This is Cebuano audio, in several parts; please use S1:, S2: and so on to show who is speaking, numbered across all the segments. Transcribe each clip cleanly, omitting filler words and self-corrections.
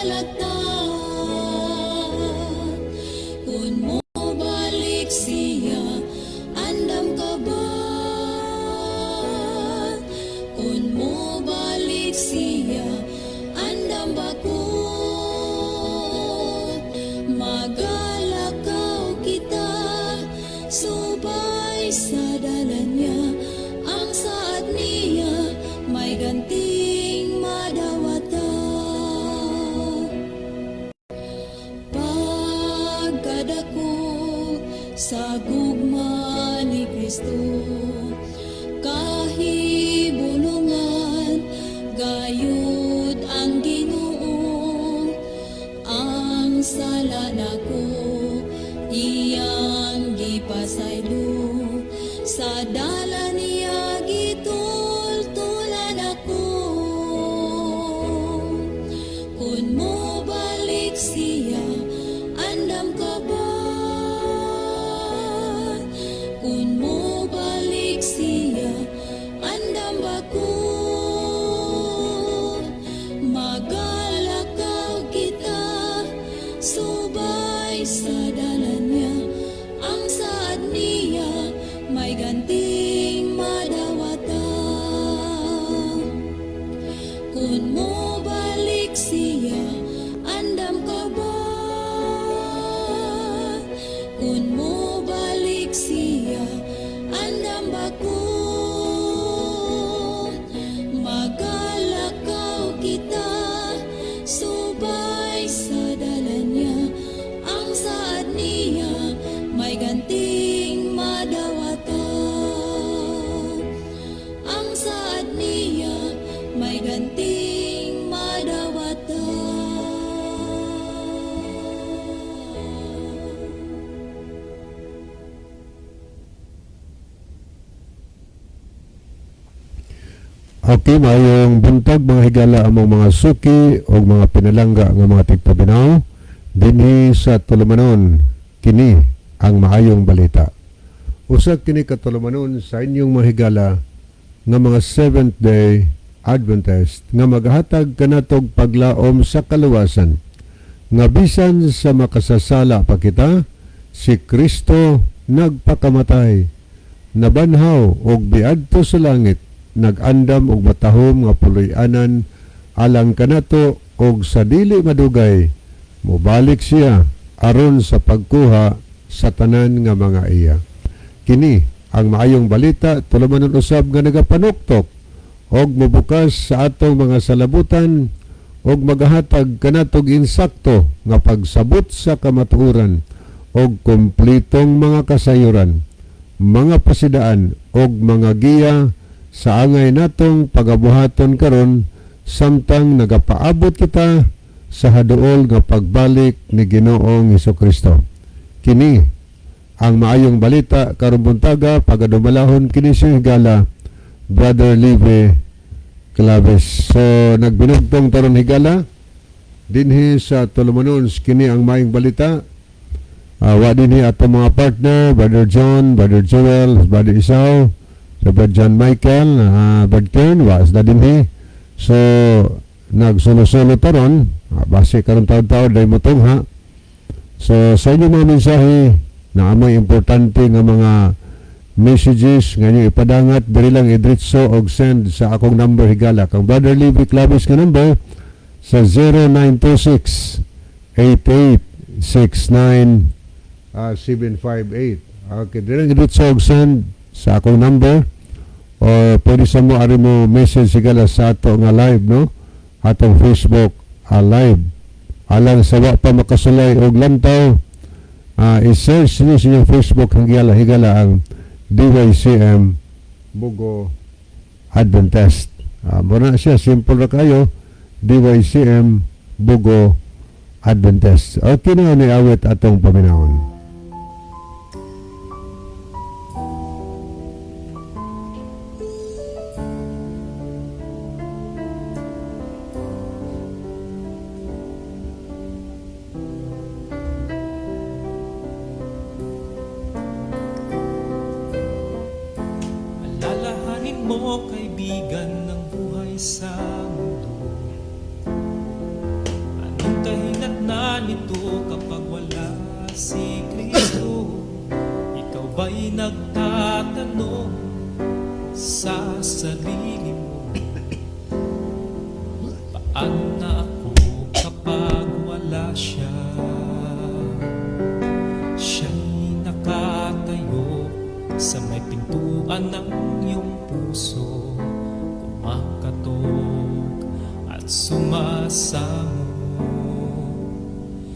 S1: Magalata. Kung mo balik siya, andam ka ba? Kung mo balik siya, andam ba ko? Magalakaw kita, subay sa dalan niya, ang saad niya, may ganting madawata. Pagkadako sa gugma ni Kristo, kahibulungan gayud ang Ginoo, ang sala nako iyang gipasaylo, sa dala niya gitultulan ako. Kung mo balik siya, andam ka ba? Kung mo balik siya, andam ba ko? Magalakaw kita, subay sa dalan niya, ang saad niya, may ganting madawata. Kung mo balik siya, andam ka ba? Kung mo balik siya, andam ba ko? Magalakaw kita, subay sa dalan niya, ang saad niya, may ganting madawata. Ang saad niya, may ganting madawata.
S2: Okay, maayong buntag mga higala among mga suki o mga pinalangga nga mga tigpabinaw dinhi sa Tulumanon, kini ang maayong balita. Usa kini ka tulumanon sa inyong mga higala nga mga Seventh Day Adventist nga maghatag kanatog paglaom sa kaluwasan nga bisan sa makasasala pa kita, si Kristo nagpakamatay, nabanhaw og biadto sa langit, nag-andam og matahom nga puloy-anan alang kanato, og sa dili madugay mobalik siya aron sa pagkuha sa tanan nga mga iya. Kini ang maayong balita, tulumanon usab nga nagapanuktok og mobukas sa atong mga salabutan og magahatag kanatog insakto nga pagsabot sa kamatuoran og kumplitong mga kasayuran, mga pasidaan og mga giya sa angay natong pagabuhaton karon samtang nagapaabot kita sa haduol nga pagbalik ni Ginoong Hesukristo. Kini ang maayong balita karong buntaga, pagadumalahon kini sa higala Brother Live Claves. So nagbinugtong taron higala dinhi sa Tulumanon, kini ang maayong balita. Wa dinhi atong mga partner, Brother John, Brother Joel, Brother Isao, sa Brother John Michael, Brother Kern, wa sila dinhi. So nagsulo-sulo taron, base karon taon-taon dahil mo tungha. So sa inyong mga mensahe na amoy importante nga mga messages nga inyo ipadangat, diri lang idritso og send sa akong number higala, kang Brother Levi Clavis nga number sa 0926 8869 758. Okay, diri lang idritso og send sa akong number or pwede sa mo ari mo message higala sa ato nga live, no, atong Facebook live. Alang sa wa pa makasulay og lantaw, i-search niyo sa inyong Facebook higala higala ang DYCM Bogo Adventist. Muna siya, simple ra kayo, DYCM Bogo Adventist. Okay na ni awit atong paminawon.
S3: Alalahanin mo, kaibigan, ng buhay sa mundo. Anong Ganito kapag wala si Kristo? Ikaw ba'y nagtatanong sa sarili mo? Paano na ako kapag wala siya? Siya'y nakatayo sa may pintuan ng iyong puso, kumakatok at sumasamo.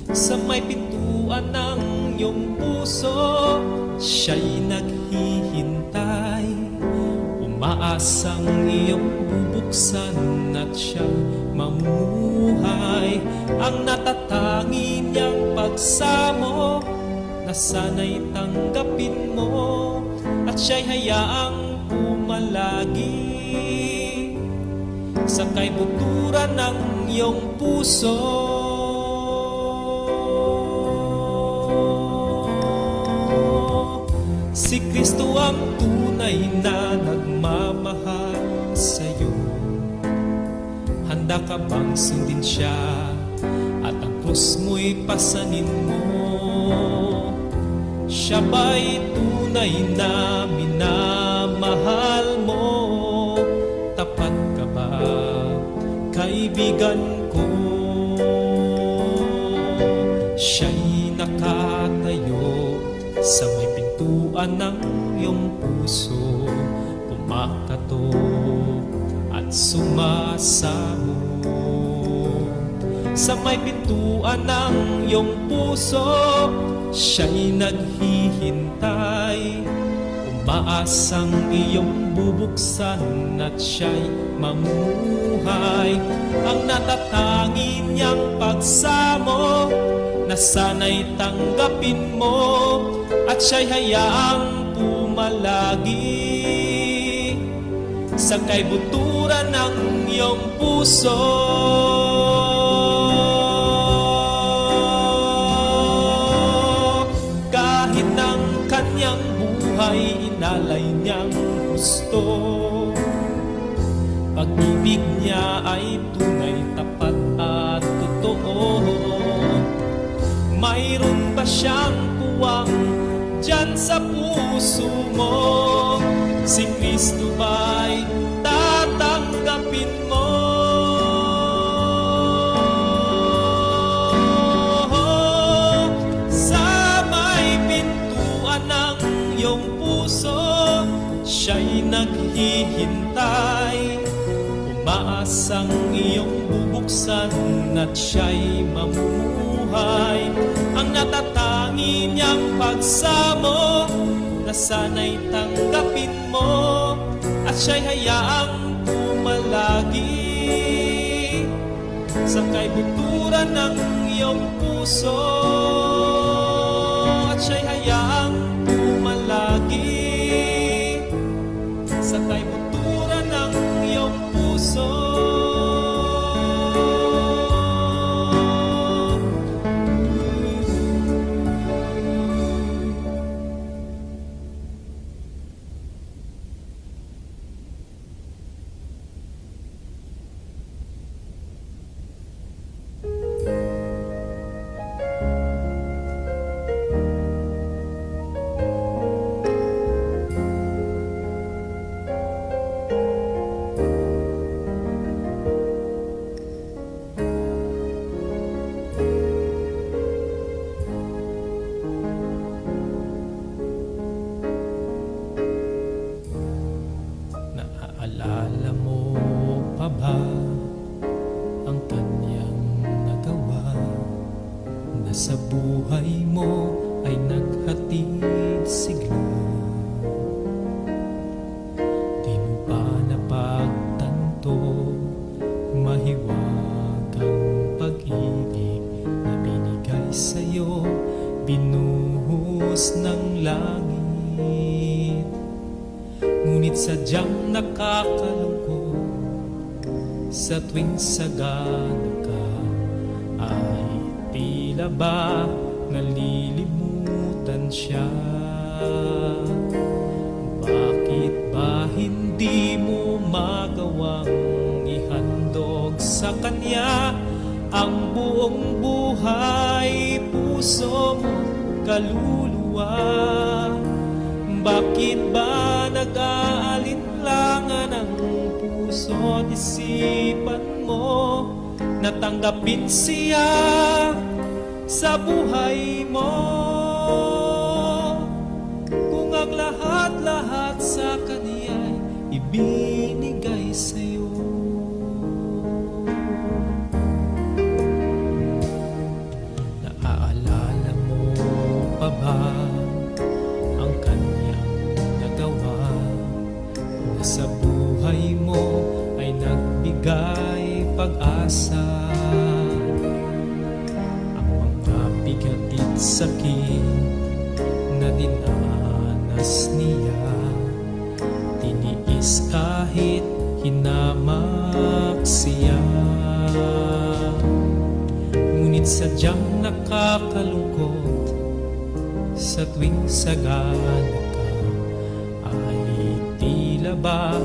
S3: Sa may pintuan ng iyong puso, siya'y naghihintay, umaasang iyong bubuksan at siya'y mamumuhay. Ang natatangi niyang pagsamo na sana'y tanggapin mo at siya'y hayaang pumalagi sa kaibuturan ng iyong puso. Si Kristo ang tunay na nagmamahal sa'yo. Handa ka bang sundin siya at ang krus mo'y pasanin mo? Siya ba'y tunay na minamahal mo? Tapat ka ba, kaibigan ko? Siya'y nakatayo sa may pintuan ng iyong puso, kumakatok at sumasamo. Sa may pintuan ng iyong puso, siya'y naghihintay, umaasang iyong bubuksan at siya'y mamumuhay. Ang natatangi niyang pagsamo na sana'y tanggapin mo at siya'y hayaang pumalagi sa kaibuturan ng iyong puso. Kahit ng kanyang buhay inalay niyang husto, pag-ibig niya ay tunay, tapat at totoo. Mayroon ba siyang puwang dyan sa puso mo? Si Kristo ba'y tatanggapin mo? Sa may pintuan ng iyong puso, siya'y naghihintay, umaasang iyong bubuksan at siya'y mamumuhay. Ang natatangi niyang pagsamo na sana'y tanggapin mo at siya'y hayaang pumalagi sa kaibuturan ng iyong puso. At siya'y hayaang pumalagi sa kaibuturan ng iyong puso. Naaalala mo pa ba ang kanyang nagawa na sa buhay mo ay naghatid sigla? Di mo ba napagtanto mahiwagang pag-ibig na binigay sa'yo, binuhos ng langit? Ngunit sadyang nakakalungkot sa tuwing sagana ka ay tila ba nalilimutan siya. Bakit ba hindi mo magawang ihandog sa kanya Ang buong buhay, puso mo, kaluluwa. Bakit ba nag-aalinlangan ang puso at isipan mo na tanggapin siya sa buhay mo? Kung ang lahat-lahat sa Kanya'y ibinigay sa'yo. Naaalala mo pa ba ang Kanyang nagawa na sa buhay mo ay nagbigay pag-asa? Ang mga bigatit sakit na dinanas niya, tiniis kahit hinamak siya. Ngunit sadyang nakakalungkot sa tuwing sagana ka ay tila ba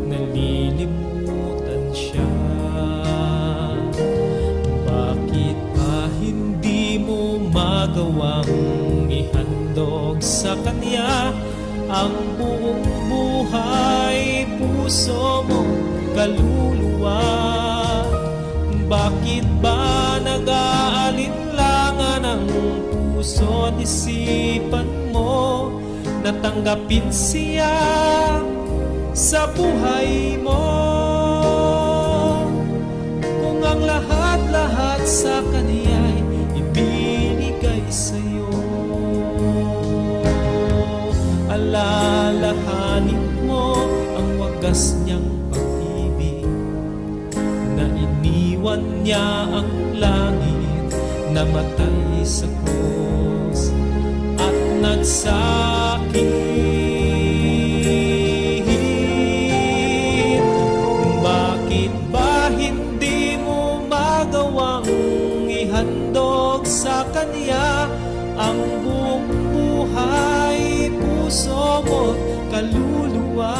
S3: nalilimutan siya. Bakit ba hindi mo magawang ihandog sa Kanya ang buong buhay, puso mo, kaluluwa? Bakit ba nag-aalinlangan ang puso at isipan mo na tanggapin siya sa buhay mo? Kung ang lahat-lahat sa Kanya'y ibinigay sa'yo, alalahanin mo ang wagas niyang pag-ibig na iniwan niya ang langit, namatay sa krus at nagsakit. Bakit ba hindi mo magawang ihandog sa Kanya ang buong buhay, puso mo't kaluluwa?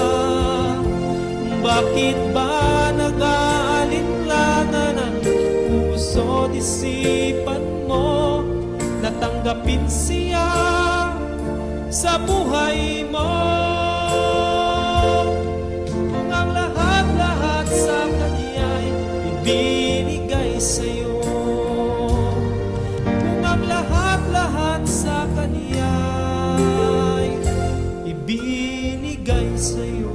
S3: Bakit ba nag-aalinlangan ang puso't isipan mo na tanggapin siya sa buhay mo? Kung ang lahat-lahat sa Kanya'y ibinigay sa'yo, kung ang lahat-lahat sa Kanya'y ibinigay sa'yo.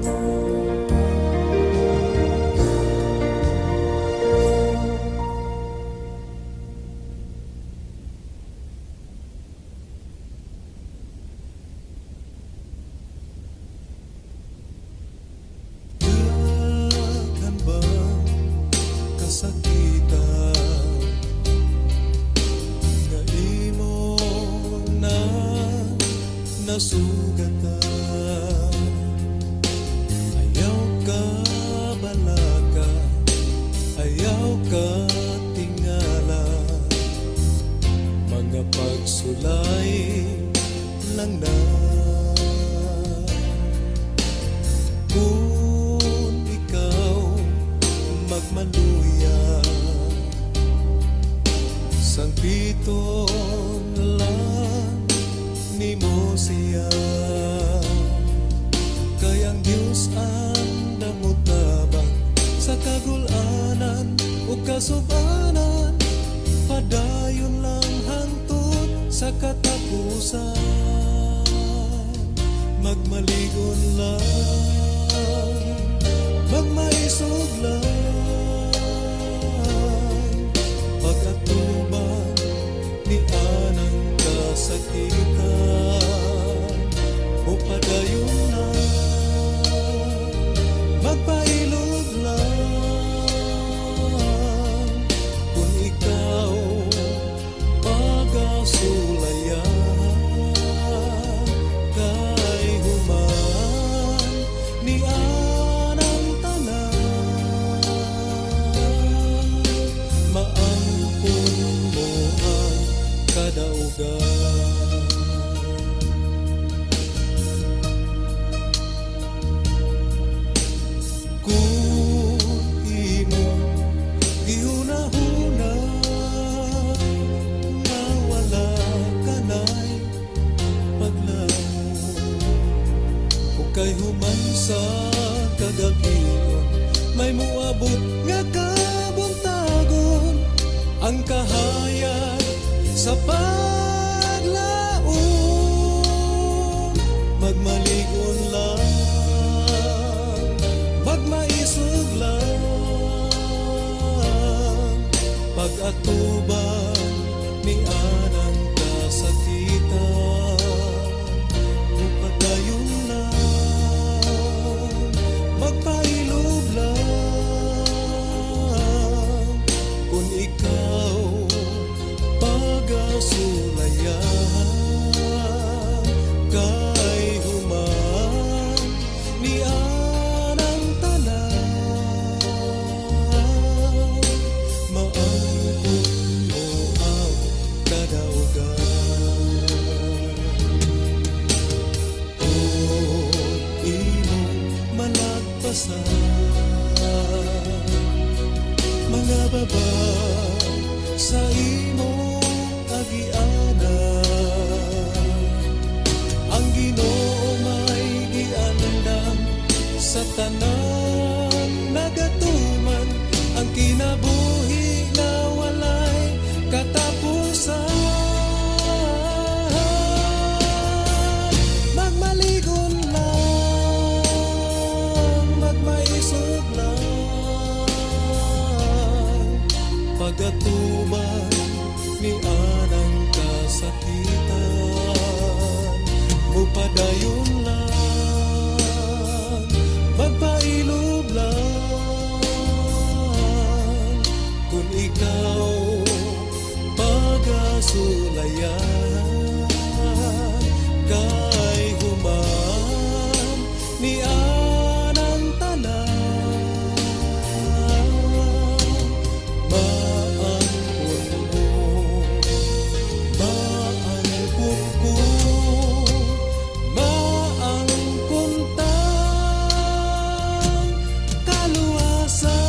S4: Daghan bang kasakitan nga imo na nasugatan? Ayaw ka balaka, ayaw ka tingala, mga pagsulay lang na. Kung ikaw magmaluya, sangpiton lang nimo siya. Kay ang Diyos ang mutabang sa kagulanan ug kasubanan, padayon lang hangtod sa katapusan. Magmaligon lang, magmaisog lang, pag-atubang ni anang kasakitan, o padayon na, magpailog lang, kung ikaw pagasulayan, kay human ni anang tanan. Pag-atubang ni anang kasakitan, mupadayon lang, magpailob lang kung ikaw pagasulayan, kay human ni anang tanan, maangkon mo ang kadaugan kung imong malagpasan mga babag sa imong agianan. Ang Ginoo may giandam sa tanan nagatuman ang kinabuhi na walay katapusan. Magmaligon lang, magmaisog lang pag-atubang ni anang kasakitan, mupadayon lang, magpailob lang kung ikaw pagasulayan, kay human ni anang tanan, maangkon mo, maangkon ko, maangkon tang kaluwasan.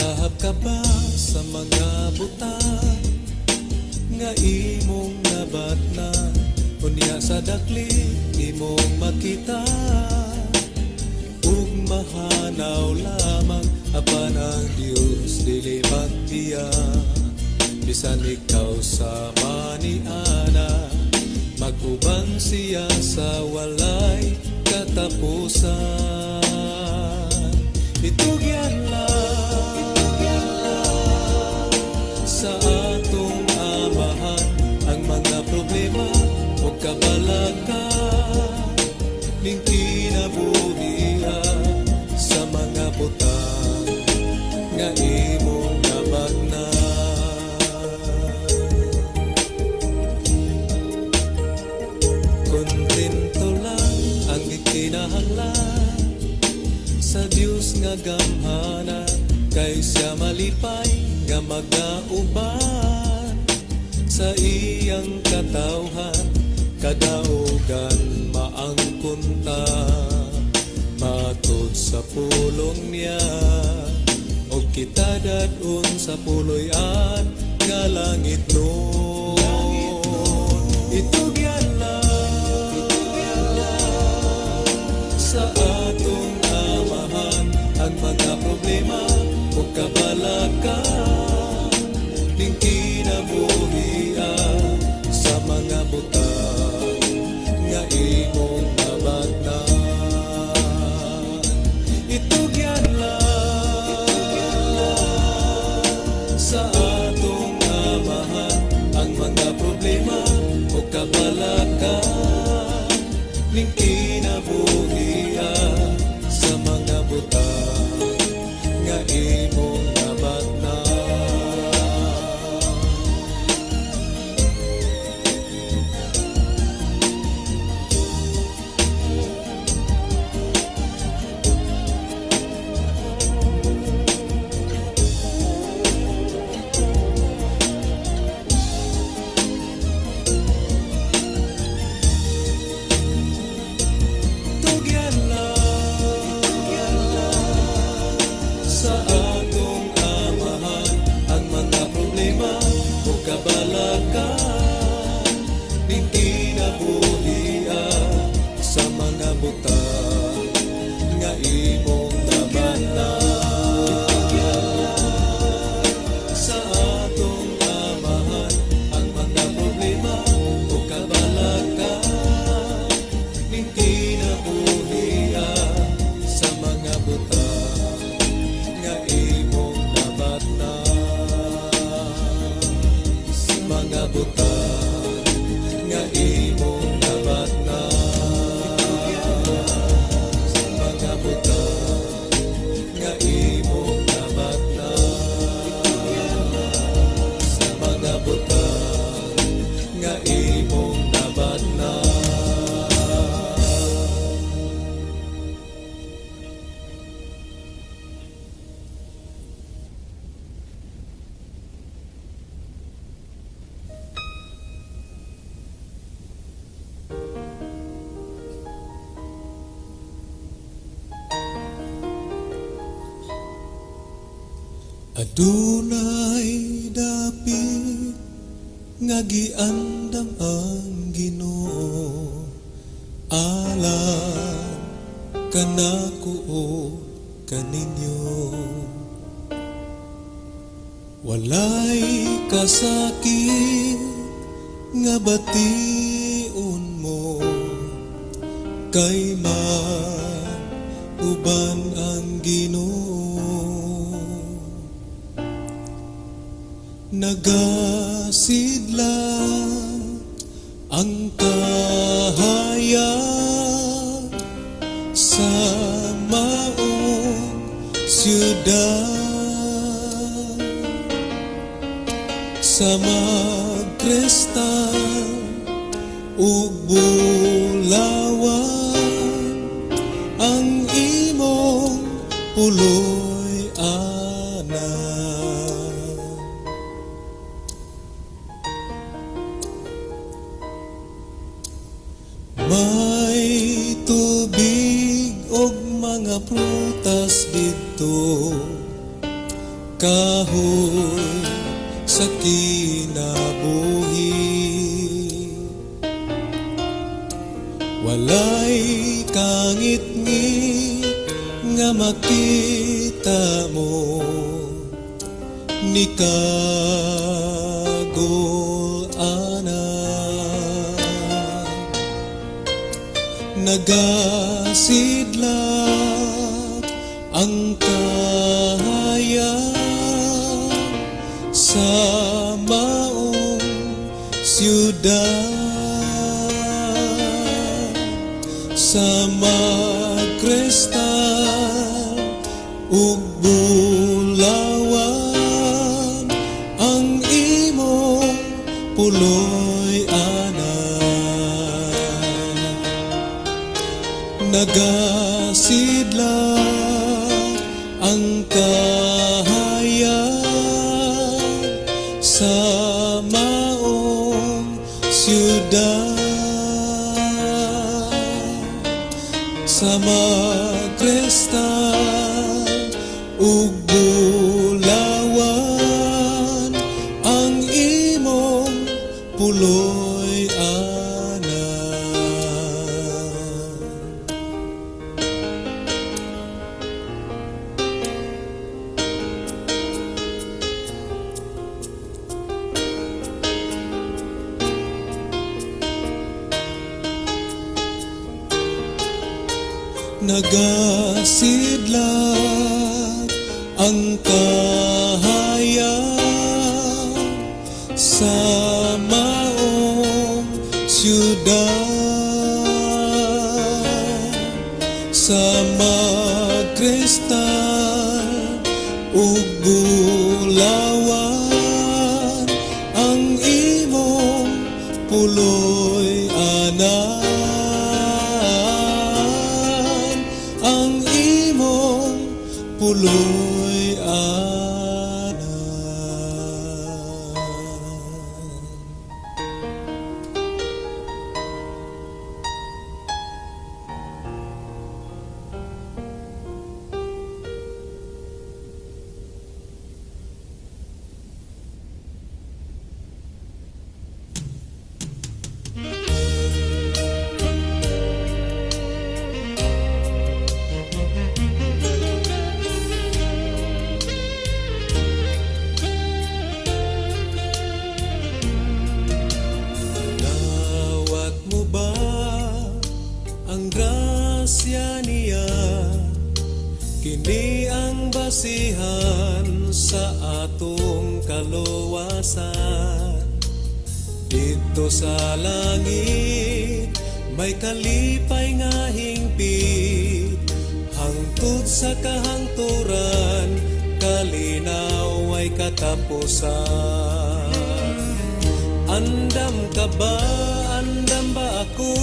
S4: Kahap ka ba sa mga butang nga imong nabatnan? Unya sa dakli imong makita ug mahanaw lamang, apan ang Dios dili magbiya. Bisan ikaw sama ni ana, mag-uban siya sa walay katapusan. Itugyan lang sa atong Amahan ang mga problema o kabalaka ning kinabuhia sa mga butang nga imong nabatnan. Kontento lang ang gikinahanglan sa Dios nga gamhanan, kay siya malipay nga magauban sa iyang katawhan. Kadaugan maangkon ta matud sa pulong niya, og kita dad-on sa puloy-an nga langit nun. Itugyan lang sa atong Amahan ang mga problema o kabalaka ning kinabuhia sa mga butang nga imong nabatnan. Itugyan lang sa atong Amahan ang mga problema o kabalaka ning kinabuhia sa mga butang nga imong nabatnan. Adunay dapit nga giandam ang Ginoo alang kanako ug kaninyo. Walay kasakit nga bation mo kay uban ang Ginoo. Nagasidlak ang kahayag sa maong siyudad, sa magkristal ug bulawan ang imong puloy-anan. May tubig og mga prutas didto, kahoy sa kinabuhi. Walay kangitngit nga makita mo, ni kagol ana. Nagasidlak ang kahayag sa maong siyudad, sa magkristal ug bulawan ang imong puloy-anan. Nagasidlak ang kahayag sa maong siyudad, sa magkristal ug bulawan ang imong puloy-anan. Nagasidlak ang kahayag sa maong siyudad, sa magkristal ug bulawan ang imong puloy-anan, ang imong puloy-anan. Dawat mo ba ang grasya niya? Kini ang basihan sa atong kaluwasan. Didto sa langit may kalipay nga hingpit, hangtod sa kahangturan kalinaw ay katapusan. Andam ka ba, andam ba ako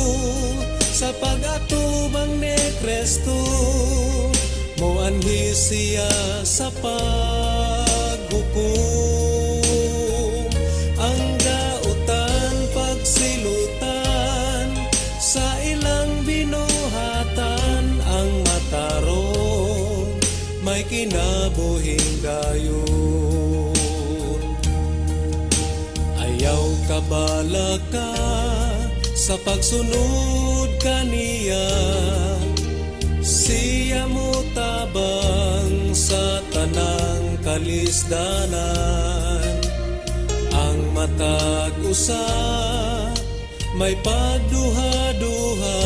S4: sa pag-atubang ni Kristo? Moanhi siya sa paghukom. Ang dautan pagsilutan sa ilang binuhatan, ang matarong may kinabuhing dayon. Ayaw kabalaka sa pagsunod kaniya, siya mo tabang sa tanang kalisdanan. Ang matag usa may pagduha-duha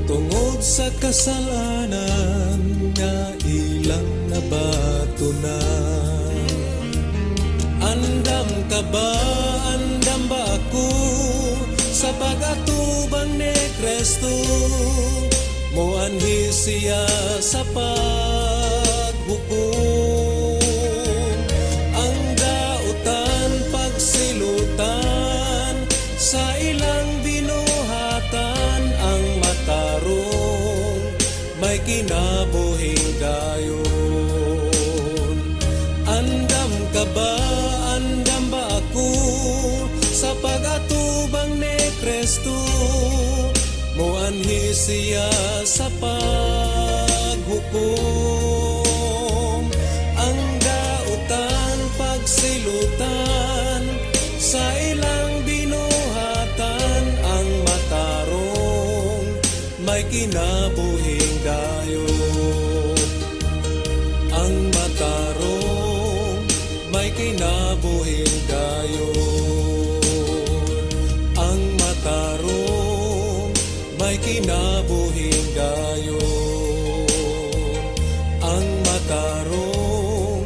S4: tungod sa kasalanan nga ilang nabatunan. Andam ka ba, andam ba ako sa pag-atubang ni Kristo? Moanhi siya sa paghukom. Ang dautan pagsilutan sa ilang binuhatan. Ang matarong may kinabuhing dayon. Andam ka ba, andam ba ako sa pag-atubang ni Kristo? Moanhi siya sa paghukom. Ang dautan pagsilutan sa ilang binuhatan. Ang matarong may kinabuhing dayon. Ang matarong may kinabuhing dayon. Ang matarong may kinabuhing dayon. Ang matarong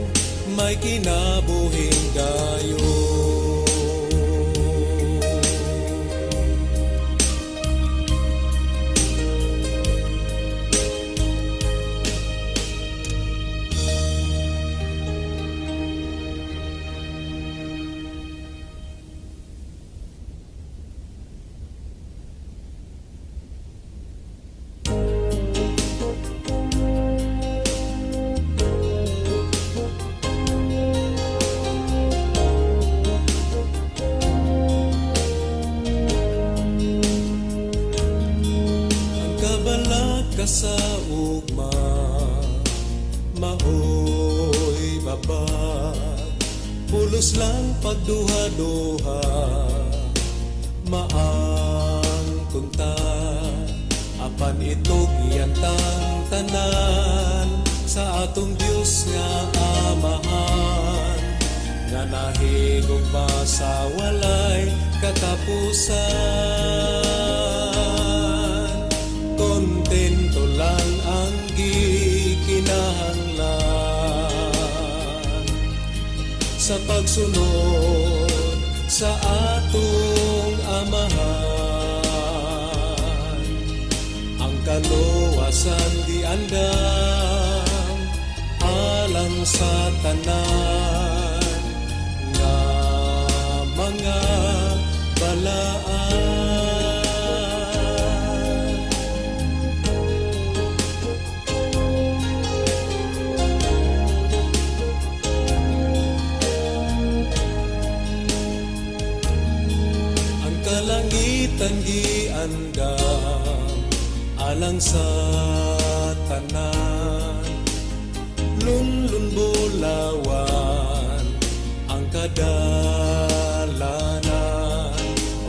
S4: may kinabuhing dayon. Ang kabalaka sa ugma maoy babag, pulos lang pagduha-duha maangkon ta. Apan itog yantang tanan sa atong Dios nga Amahan nga nahigugma sa walay katapusan. Kontento lang ang gikinahanglan sa pagsunod sa atong Amahan. Ang kaluwasan giandam alang sa tanan nga mga balaan. Ang kalangitan giandam alang sa tanan, lunlun bulawan ang kadalanan.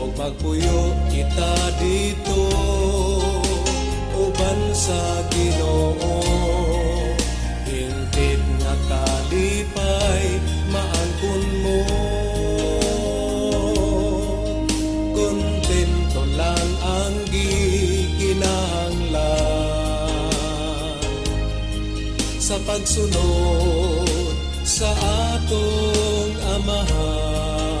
S4: Og magpuyo kita dito uban sa Ginoo, hingpit nga kalipay maangkon mo. Kontento lang ang gikinahanglan sa pagsunod sa atong Amahan.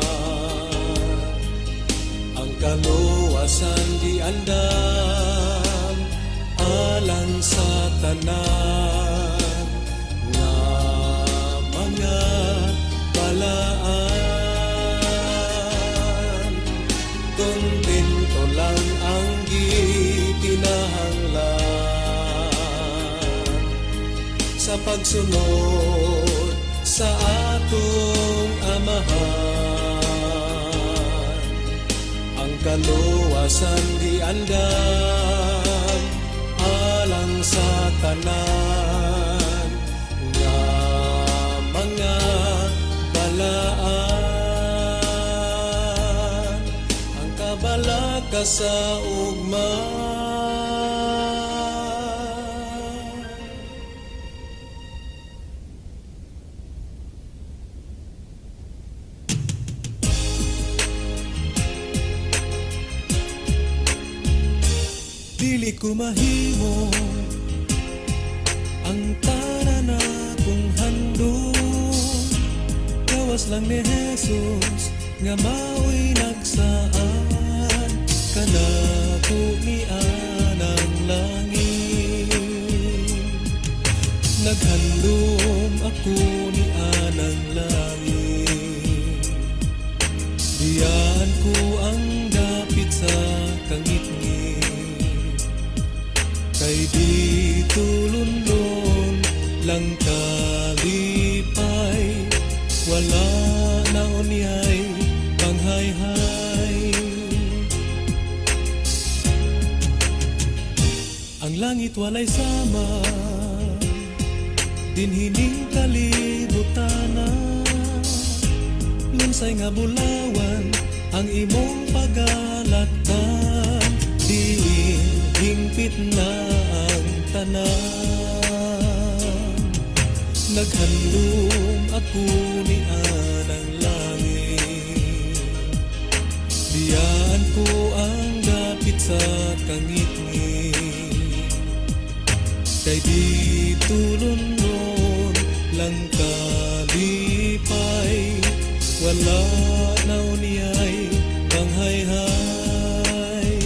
S4: Ang kaluwasan giandam alang sa tanan nga mga balaan. Kontento lang ang gikinahanglan sa pagsunod sa atong Amahan. Ang kaluwasan giandam alang sa tanan. ka sa ugma. Dili ko mahimo ang tanan akong handom, gawas lang ni Jesus nga mao'y nagsaad kanako ni anang langit. Naghandom ako ni anang langit. Biyaan ko ang dapit sa kangitngit, kay di tulundon lang kalipay. Wala na unyay panghayhay. Ang langit walay sama dinhi ning kalibutana. Lunsay nga bulawan ang imong pagalaktan, diin hingpit na ang tanan. Naghandom ako ni anang langit. Biyaan ko ang dapit sa kangitngit, kay di tulundon lang kalipay. Wala na unyay panghayhay.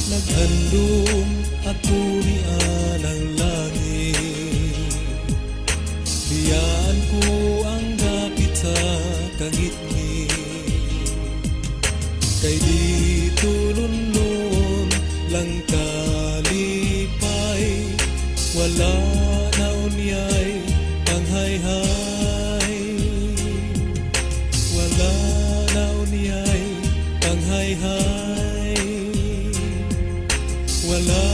S4: Naghandom ako ni anang langit. Biyaan ko ang dapit sa kangitngit, kay di tulundon lang kalipay. Wala na unyay panghayhay. Wala na unyay panghayhay. Wala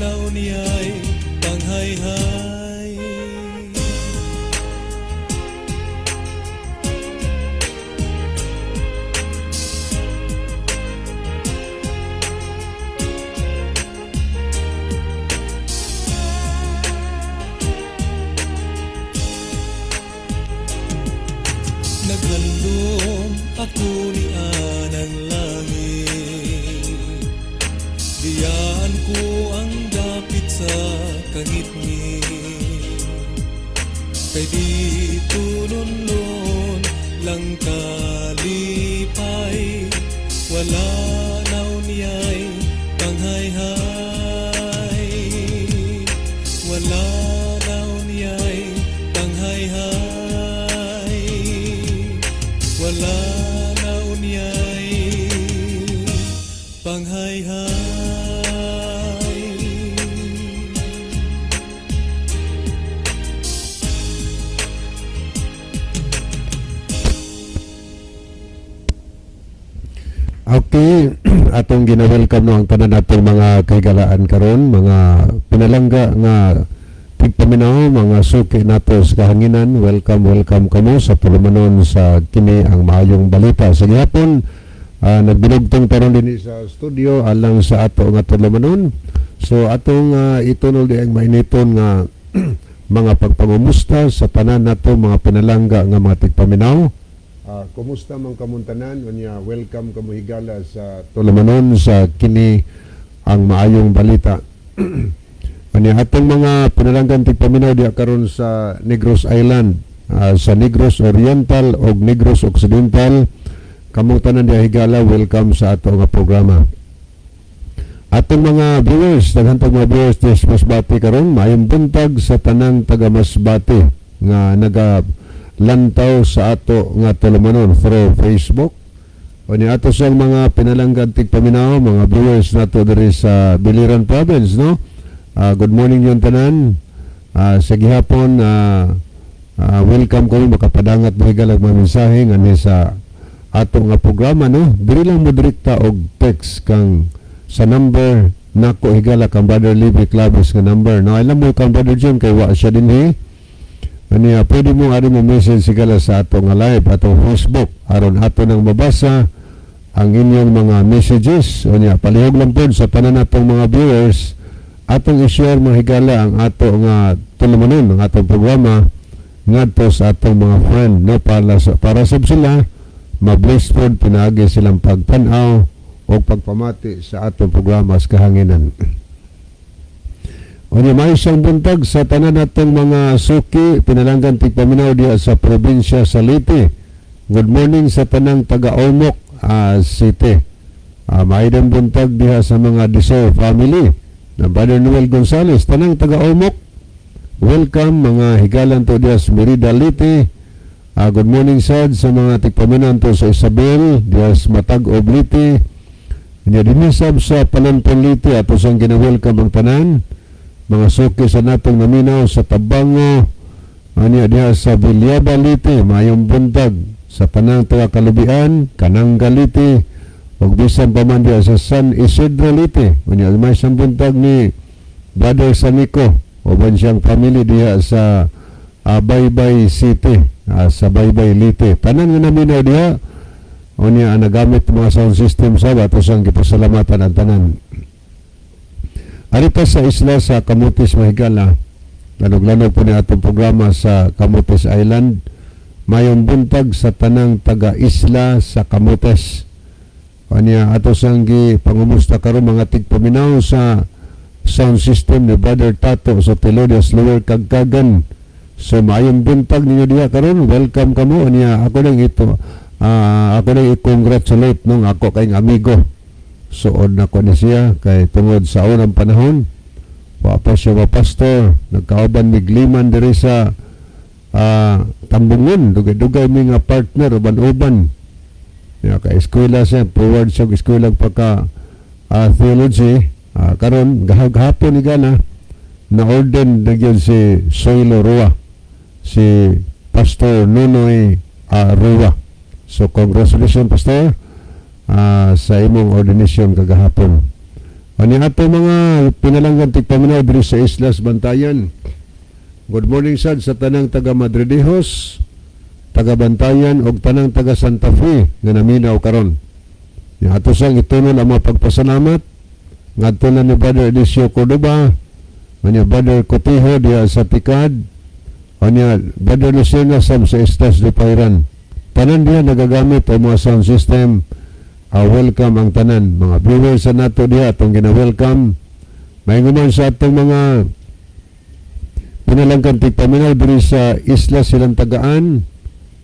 S4: na unyay panghayhay. Naghandom ako ni anang langit. Biyaan ko ang dapit sa kangitngit, kay di tulundon lang kalipay. Wala na unyay panghayhay. Wala na unyay panghayhay. Wala na unyay panghayhay.
S2: Okay, atong gina-welcome no ang tanan natong mga kahigalaan karon, mga pinalangga nga tigpaminaw, mga suki nato sa kahanginan. Welcome, welcome kamo sa tulumanon sa kini ang maayong balita. Sa gihapon, nagbilugtong taron dinhi sa studio alang sa ato nga tulumanon. So atong itunol di ang mainiton nga mga pagpangumusta sa tanan nato mga pinalangga nga mga tigpaminaw. Kumusta man kamong tanan? Unya, welcome kamo higala sa tulumanon sa kini ang maayong balita. Unya, atong mga pinalanggan tigpaminaw diha karon sa Negros Island, sa Negros Oriental o Negros Occidental, kamong tanan diha higala, welcome sa ato nga programa. Atong mga viewers, daghan tag mga viewers des Masbate karon, maayong buntag sa tanang taga Masbate nga naga lantaw sa ato nga tulumanon through Facebook. O ni ato siyang mga pinalanggan tigpaminaw, mga viewers nato diri sa Biliran Province, no? Good morning yung tanan. Sa gihapon, welcome kami makapadangat mga mga mensahe nga ni sa ato nga programa, no? Diri lang mo direkta og text kang sa number nako higala kang Brother Libby Claves nga number, no? Alam mo kang Brother John kay wa siya dinhi. Aniya, pwede mo ari mo message sigala sa ato nga live, atong Facebook, aron ato nang mabasa. Ang inyong mga messages. Unya, palihog lang pod sa tanan natong mga viewers, atong i-share, mga higala, ang ato nga tulumanon, ang atong programa ngadto sa atong mga friend, no, para sab sila ma-bless pod pinaagi silang pagtan-aw o pagpamati sa atong programa sa kahanginan. Unya, may isang buntag sa tanan natong mga suki, pinalanggan tigpaminaw diha sa probinsya sa Leyte. Good morning sa tanang taga Ormoc City. Maayong buntag diha sa mga Desor family na Brother Noel Gonzales, tanang taga Ormoc. Welcome, mga higalan to diha sa Merida, Leyte. Good morning sad sa mga tigpaminaw to sa Isabel, diha sa Matag-ob, Leyte. Nya dinhi sab sa Palompon, Leyte, ato sang gina-welcome ang tanan. Mga suki sa natong naminaw sa Tabango, anya diha sa Villaba, Leyte, maayong buntag sa tanang taga Kalubian, Kananga, Leyte, ug bisan pa man diha sa San Isidro, Leyte. Unya may isang buntag ni Brother Sanico uban siyang family diha sa Baybay City, sa Baybay, Leyte. Tanan nga naminaw diha, unya ang nagamit mga sound system sa ato sang gipasalamatan ang tanan. Arita sa isla sa Camotes, mahigala. Lanog-lanog po ni atong programa sa Camotes Island. Mayong buntag sa tanang taga-isla sa Camotes. Kanya ato sang gi pangumusta karon mga tigpaminaw sa sound system ni Brother Tato sa Telodias, Lower Kagkagan. So maayong buntag ninyo diha karon. Welcome kamo. Anya ako nang ito ako nang i-congratulate nung ako kayong amigo. Suod na ko ni siya kay tungod sa unang panahon wa pa siya wa pastor, nagkauban mig liman diri sa Tambungon. Dugay-dugay mi nga partner, uban-uban. Ya, ka eskwela siya, forward siya og eskwela pagka theology. Karon gahapon ni gana na ordain na gyud si Soilo Roa, si Pastor Nunoy Roa. So congratulations, Pastor, sa imong ordination kagahapon. Ani ato mga pinalanggan tigpaminaw diri sa Islas Bantayan. Good morning sad sa tanang taga Madridejos, taga Bantayan ug tanang taga Santa Fe nga naminaw karon. Ya, ato sang itunol ang mga pagpasalamat ngadto na ni Brother Eliseo Cordoba, anya Brother Cotijo diha sa Tikad, anya Brother Lucena sab sa Islas de Pairan. Tanan diha nagagamit ang mga sound system, welcome ang tanan. Mga viewers sa nato diha atong gina-welcome. Maingon sa atong mga pinalanggan tigpaminaw diri sa Isla Silantagaan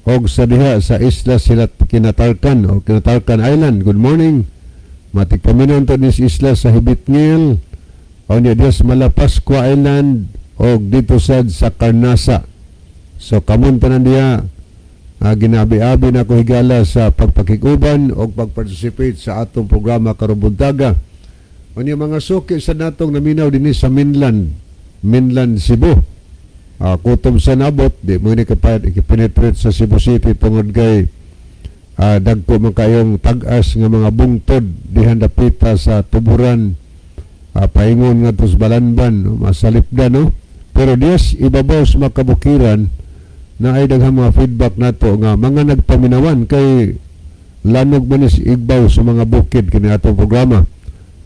S2: og sa diha sa Isla Sila Kinatarkan o Kinatarkan Island. Good morning. Matigpaminaw to ni isla sa Hibitngil o niya diha sa Malapascua Island o dito sad sa Carnasa. So kamon tanan diha, ginabi-abi na ko, higala, sa pagpakikuban o pagparticipate sa atong programa karong buntaga. Unya mga suki sa natong naminaw dinhi sa mainland, mainland Cebu. Kutob sa nabot, di mo ni penetrate sa Cebu City tungod kay dagko man kayong tag-as nga mga bungtod dihan dapita sa Tuburan, paingon nga sa Balanban, no, masalipda, no. Pero diyas ibabaw sa makabukiran na ay daghang mga feedback nato nga mga nagpaminawan kay lanog man is igbaw sa mga bukid kini atong programa.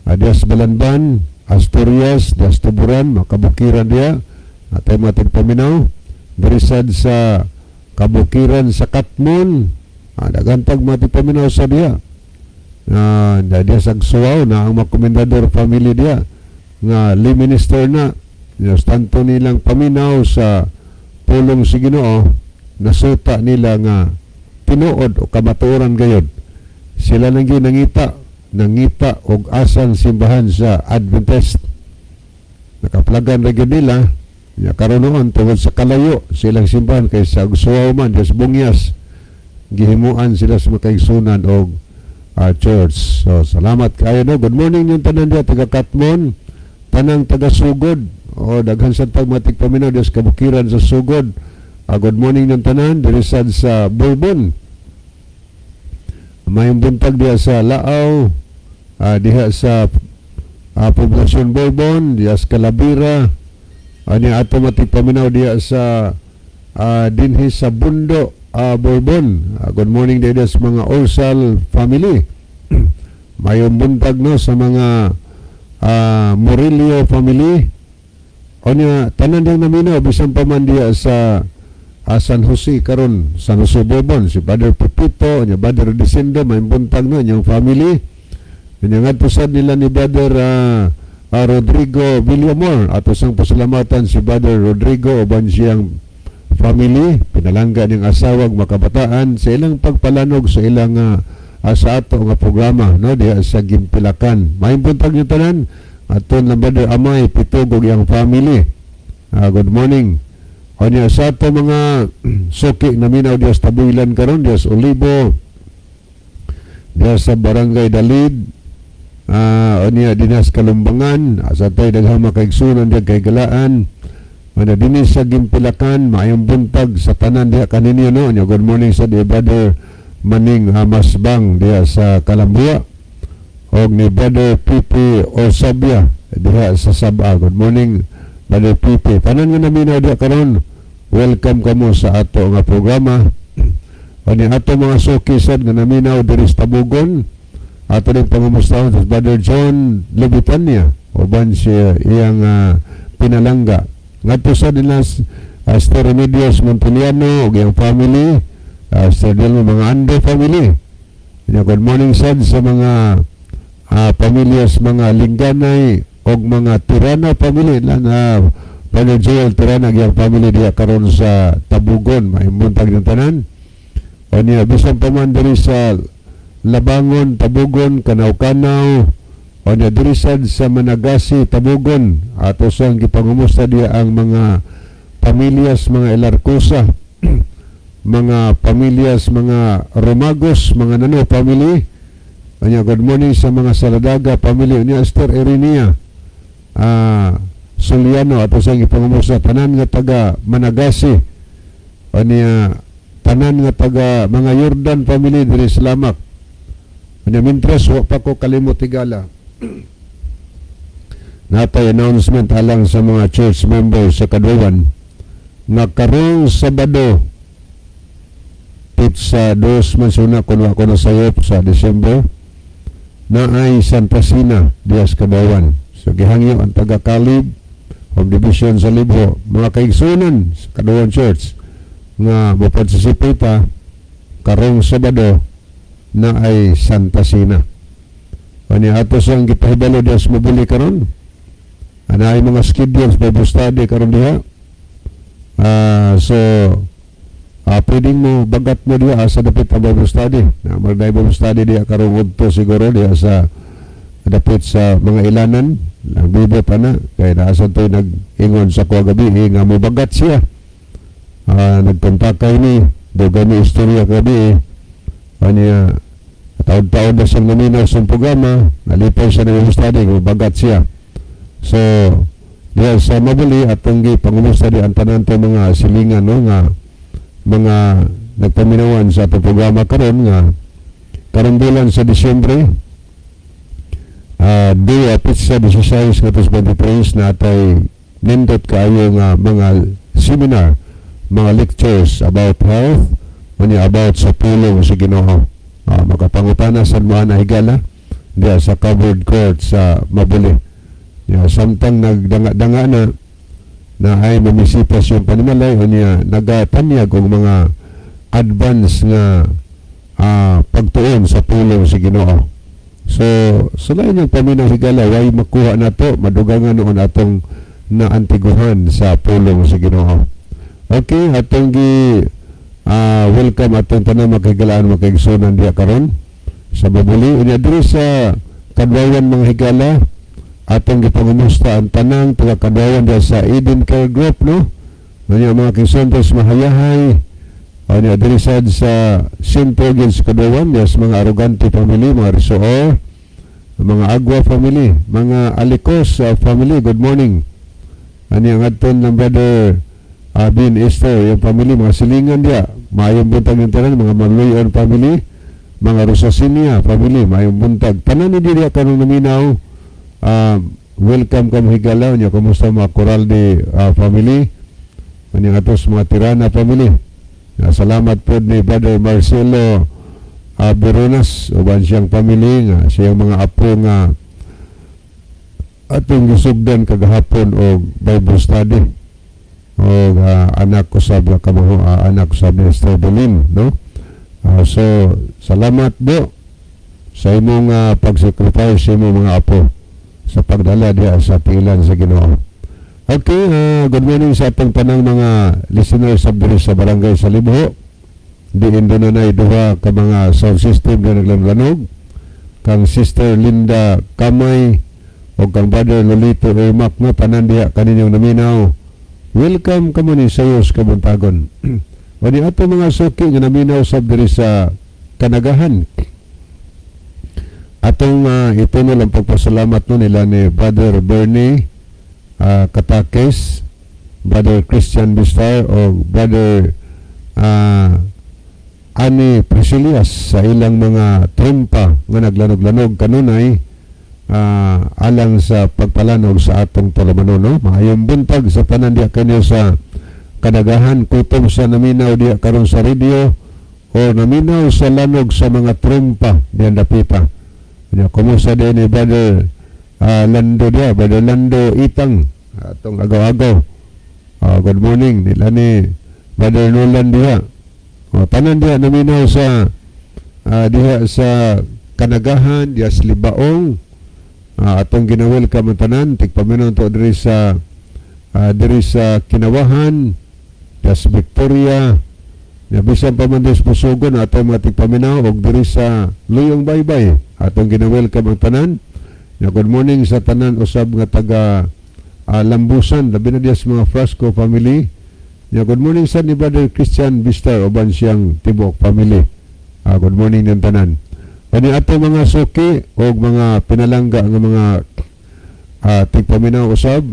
S2: Diyas Balanban, Asturias, diyas Tuburan, makabukiran diya atay mga tagpaminaw diri sad sa kabukiran sa Katmon. Daghan tag mga tagpaminaw sa diya. Diya sa Suwaw na ang mga komendador family diya nga lay minister na. Yes, tanto nilang paminaw sa pulong si Ginoo, nasuta nila nga tinuod o kamatuoran gayod. Sila nang nangita, nangita og asan simbahan sa Adventist. Nakaplagan ra gyud nila. Nya karon noon tungod sa kalayo silang simbahan kay sa Suwaw man sa Bungyas, gihimuan sila sa makaigsunan og church. So salamat kayo, no. Good morning yung tanan diya taga Katmon, tanang taga Sugod. O daghan sa tag matig paminaw diya sa kabukiran sa Sugod. Good morning yung tanan diri sad sa Bourbon. Mayong buntag diya sa Laaw, diha sa Poblasyon Bourbon, diha sa Calabira, ani ato matig paminaw diha sa dinhi sa Bundo, Bourbon. Good morning diha sa mga Orsal family. Mayong buntag, no, sa mga Murillo family. Onya tanan diyang naminaw bisan pa man diya sa San Jose karon, San Jose Bobon, si Brother Pepito, nya Brother Dicendo, mayong buntag, no, inyong family. Nya ngadto sad nila ni Brother Rodrigo Villamor. Ato sang pasalamatan si Brother Rodrigo uban siyang family, pinalangga niyang asawag makabataan sa ilang pagpalanog sa ilang sa ato nga programa, no, diha sa Gimpilakan. Maayong buntag niyo tanan. Aton na Brother Amay Pitog ug iyang family. Good morning. Onya sa ato mga suki naminaw diha sa Tabuilan karon, diha sa Olibo, diha sa Barangay Dalid, onya dinas Kalumbangan, sa tay daghang makaigsunan diha kay Galaan. Onya dinhi sa Gimpilakan, maayong buntag sa tanan diha kaninyo, no. Onya good morning sa di Brother Maning Hamasbang diha sa Kalambua og ni Brother Pipi Osabia diha sa Saba. Good morning, Brother Pipi. Tanan nga naminaw diha karon, welcome kamo sa ato nga programa. Ani ato mga suki sad nga naminaw diri sa Tabugon, ato rin pangamustahon sa Brother John Lubitania uban siya iyang pinalangga. Ngadto sa nila Sir Remedios Montiliano ug iyang family, Sir Delmo, mga Ando family. Nya good morning sad sa mga pamilyas mga Lingganay og mga Tirana family lan Brother Joel Tirana iyang family diha karon sa Tabugon. Maayong buntag ng tanan. O niya bisan pa man diri sa Labangon, Tabugon, Kanaw-Kanaw, o niya diri sad sa Managasi, Tabugon, ato sang gipangumusta diya ang mga pamilyas mga Elarcosa, mga pamilyas mga Romagos, mga Nano family. Anya good morning sa mga Saladaga family niya, Esther Erinia Soliano, ato sang ipangumusta tanan nga taga Managasi. Anya tanan nga taga mga Jordan family diri sa Lamak. Anya mintres wa pa ko kalimot, higala. Natay announcement alang sa mga church members sa Kaduan nga karong Sabado, petsa 2 man suna kun wa ko nasayop sa December, na ay Santa Cena diya sa Kabawan. So gihangyo ang taga Kalib of Division sa Libho, mga kaigsunan sa Kaduan Church nga mopartisipate karong Sabado na ay Santa Cena. Ani ato sang gipahibalo diya sa Mabuli karon. Ana ay mga schedules, Bible study karon diha. So pwedeng mo bagat mo diha sa dapit ang Bible study. Na mag Bible study diha karong udto siguro diha sa dapit sa mga ilanan. Nagbibot ana kay naasan to'y nag-ingon sa kuha gabi eh, nga mo bagat siya. Nagkontak kay ni dugay ni istorya gabi eh. Aniya taon-taon na siyang naminaw sa programa, nalipay siya ng study, bagat siya. So, diya sa Mabuli, atong gi pangumusta di ang tanan to mga silingan, no, nga mga nagpaminawan sa atong programa karon nga karong bulan sa Disyembre, dia petsa 16 ngadto 23, na atay nindot kaayo nga mga seminar, mga lectures about health, unya about sa pulong sa Ginoo. Makapangutana sa mga nahigala diya sa covered court sa Mabuli. Ya, samtang nagdanga-danga na na ay mamisipas yung panimalay, unya nagatanyag og mga advance nga pagtuon sa pulong sa Ginoo. So, sa lain yung paminaw, higala, way makuha na to, madugangan noon atong naantiguhan sa pulong sa Ginoo. Okay, atong gi welcome atong tanang makahigalaan, makaigsunan diya karon sa Mabuli. Unya diri sa Kadwayan, mga higala, atong gipangumusta ang tanang taga Kadwayan diya sa Eden Care Group, no? Unya mga kaigsunan mahayahay. Unya diri sad sa Sentro sa Kadwayan, diya sa mga Arrogante family, mga Risoor, mga Agua family, mga Alicos family, good morning. Ani ang adton ng Brother Abin Esther, yung family, mga silingan diya, maayong buntag ng tanan, mga Magluyon family, mga Rosasinia family, maayong buntag. Tanan ni diya kanong naminaw, welcome kamo, higala, nya kumusta mga Coralde family, ani atos mga Tirana family. Salamat po ni Brother Marcelo. Beronas uban siyang family nga siyang mga apo nga atong gisugdan kagahapon og Bible study og anak ko sa kamaho, anak ko sa Mr. Belim, no? So salamat bo sa imong pagsacrifice sa imong mga apo sa pagdala diha sa tiilan sa Ginoo. Okay, good morning sa atong tanang mga listeners sa diri sa Barangay Salibho. Diin doon na duha ka mga sound system na naglanlanog. Kang Sister Linda Kamay o kang Brother Lolito Ermac no, tanan diha kaninyong naminaw. Welcome kamo ni sayos kabuntagon. O ni ato mga suki nga naminaw sa diri sa Kanagahan. Atong ito na lang pagpasalamat no nila ni Brother Bernie Katakes, Brother Christian Bistar o Brother Ani Priscilias sa ilang mga trumpa nga naglanog-lanog kanunay alang sa pagpalanog sa atong tulumanon, no? Maayong buntag sa tanan diha kanyo sa Kanagahan, kutob sa naminaw diha karon sa radio o naminaw sa lanog sa mga trumpa diyan dapita. Nya, kumusta din ni Brother Lando diha, Brother Lando Itang, atong agaw-agaw. Good morning nila ni Brother Nolan diha. O, tanan diha naminaw sa diha sa Kanagahan, diha sa Libaong, atong gina-welcome ang tanan, tigpaminaw to diri sa Kinawahan, diha sa Victoria, ya bisan pa man diri sa Pusugon atong mga tigpaminaw og diri sa Luyong Baybay, atong gina-welcome ang tanan. Ya, good morning sa tanan usab nga taga Lambusan, labi na diya sa mga Frasco family. Ya, good morning sa ni Brother Christian Bistar uban siyang tibuok family. Good morning ng tanan. Kani ato mga suki o mga pinalangga nga mga tigpaminaw usab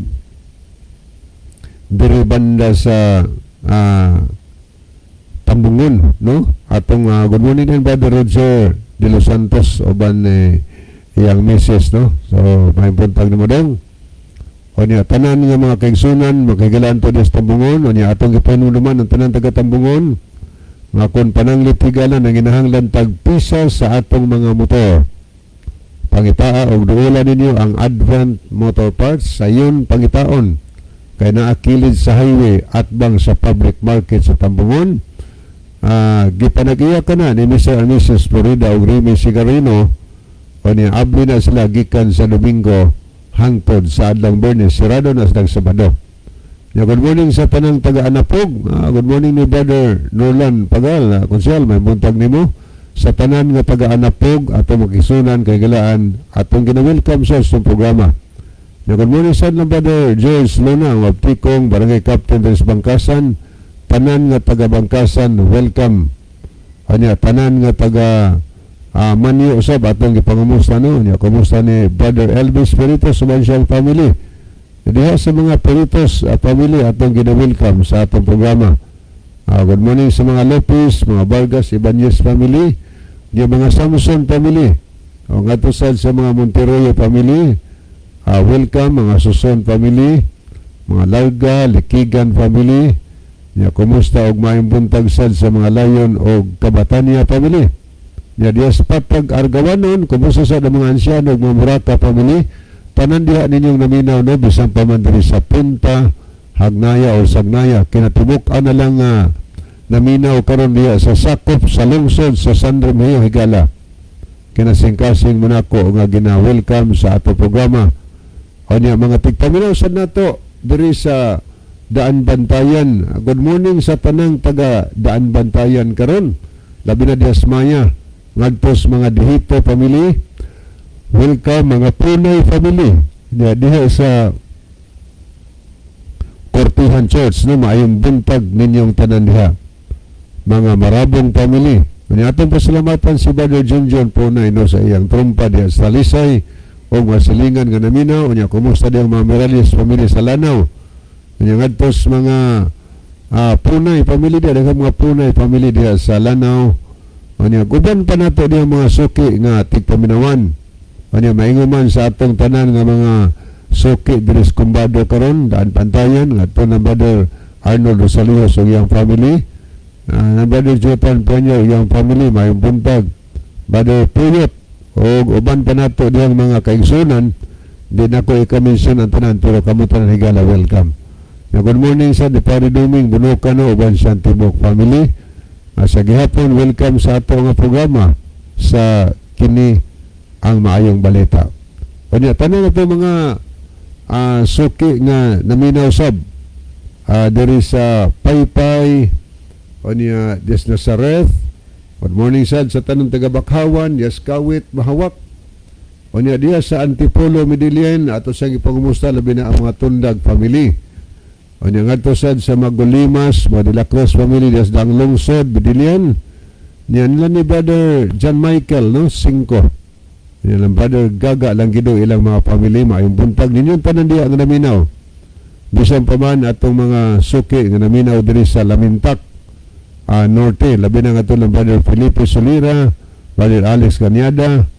S2: diri banda sa Tambungon, no? Atong good morning din Brother Roger de los Santos uban eh, iyang misis, no? So may buntag nimo dong. O niya, tanan nga mga kaigsunan, makigalaan to sa Tambungon, o niya, atong gipahinumduman ang tanan taga Tambungon, nga kung pananglit higala nang ginahanglan tagpisa sa atong mga motor. Pangitaa og duola ninyo ang Advent Motor Parts sa iyon pangitaon. Kay naakilid sa highway atbang sa public market sa Tambungon. Gipanag-iya ka na ni Mr. and Mrs. Florida og Remy Sigarino, o niya abli na sila gikan sa Domingo hangtod sa adlang Bernes, sirado na silang Sabado. Ya, good morning sa tanang taga-Anapog. Good morning ni Brother Nolan Pagal, konsehal, may buntag nimo. Sa tanan nga taga-Anapog, atong makisunan kay galaan, atong gina-welcome sa atong programa. Ya, good morning sa ng Brother George Luna, ang Wabtikong, Barangay Captain des Bangkasan. Tanan nga taga Bangkasan, welcome. Anya, tanan nga taga Manyo usab atong gipangumusta no. Nya, kumusta ni Brother Elvis Peritos uban siyang family. Diha sa mga Peritos family atong gina-welcome sa atong programa. Good morning sa mga Lopez, mga Vargas, Ibanez family, di mga Samson family. O ngadto sad sa mga Monteroyo family. Welcome mga Suson family, mga Larga, Likigan family. Nya, kumusta og maayong buntag sad sa mga Lion og Kabatania family. Nya, diha sa Patag Argawanon, kumusta sa mga ansyano ug mga Murata family. Tanan diha ninyong naminaw no, bisan pa man diri sa Punta, Hagnaya o Sagnaya, kinatibuk-an na lang naminaw karon diha sa sakop sa lungsod sa San Remigio higala. Kinasingkasing mo nako nga gina-welcome sa ato programa. O niya, mga tigpaminaw sa nato diri sa Daan Bantayan. Good morning sa tanang taga Daan Bantayan karon. Labi na diha sa Maya. Ngadto sa mga Dihito family. Welcome mga Punay family. Diha, diha sa Kortihan Church no, maayong buntag ninyong tanan diha. Mga Marabong family. Unya, atong pasalamatan si Brother John John Punay no sa iyang trumpa diha sa Talisay o mga silingan nga naminaw. Unya, kumusta diyang mga Morales family sa Lanao. Unya, ngadto sa mga Punay family diha, daghang mga Punay family diha sa Lanao. Unya, guban pa nato diha mga suki nga tigpaminawan. Unya, maingon man sa atong tanan nga mga suki diri sa Kumbado karon, Daan Pantayan, ngadto na Brother Arnold Rosalio ug iyang family. Na Brother Jotan Peña iyang family, maayong buntag. Brother Puyot og uban pa nato diyang mga kaigsunan. Di na ko i-mention ang tanan, pero kamo tanan, higala, welcome. Ya, good morning sa di Pare Duming Bunukano uban sa tibok family. Sa gihapon, welcome sa ato nga programa sa kini ang maayong balita. Unya tanan na to mga suki nga naminaw sab diri sa Paypay, unya Des Nazareth. Good morning sad sa tanang taga Bakhawan, Yes Kawit, Mahawak. Unya diya sa Antipolo, Medellin, ato siyang ipangumusta labi na ang mga Tundag family. Unya ngadto sad sa Magulimas, mga De La Cruz family diya sa Daang Lungsod, Medellin. Niya nila ni Brother John Michael, no? Cinco. Niya lang Brother Gaga lang gido ilang mga family, maayong buntag ninyo tanan diya nga naminaw. Bisan pa man atong mga suki nga naminaw diri sa Lamintak Norte, labi na nga lang Brother Felipe Solira, Brother Alex Ganyada,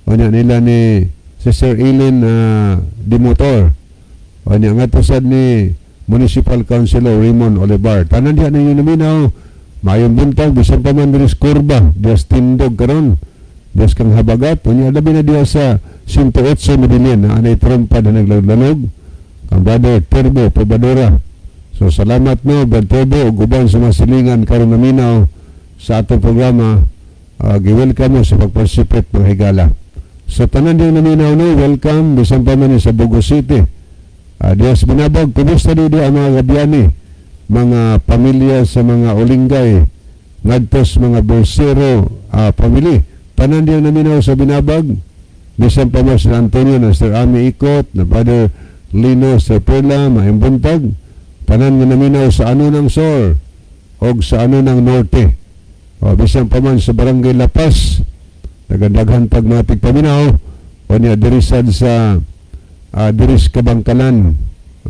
S2: unya nila ni Sister Eileen Dimotor. Unya nga to sad ni Municipal Councilor Raymond Olivar. Tanan diha ninyo naminaw, maayong buntag bisan pa man diri sa Kurba, diya sa Tindog karon. Diya sa kang habagat, unya labi na diya sa 108 Medellin na anay trompa na naglalog kang Brother Turbo Pobadora. So salamat no, Brother Turbo ug uban sa mga silingan karon naminaw sa atong programa. Gi-welcome mo sa pagparticipate, mga higala. Sa tanan diyang naminaw no, welcome bisan pa man sa Bogo City. Diya sa Binabag, kumusta di ang mga gabyani, mga pamilya sa mga Olingay, ngadto sa mga Bolsero family. Tanan diyang naminaw sa Binabag, bisan pa man sa Antonio na Sir Ami Ikot, na Brother Lino Sir Perla, maayong buntag. Tanan nga naminaw sa ano ng Sor og sa ano ng Norte. O, bisan pa man sa Barangay Lapas, nagandaghan pag mga tigpaminaw, o niya diri sad sa diri sa Kabangkalan.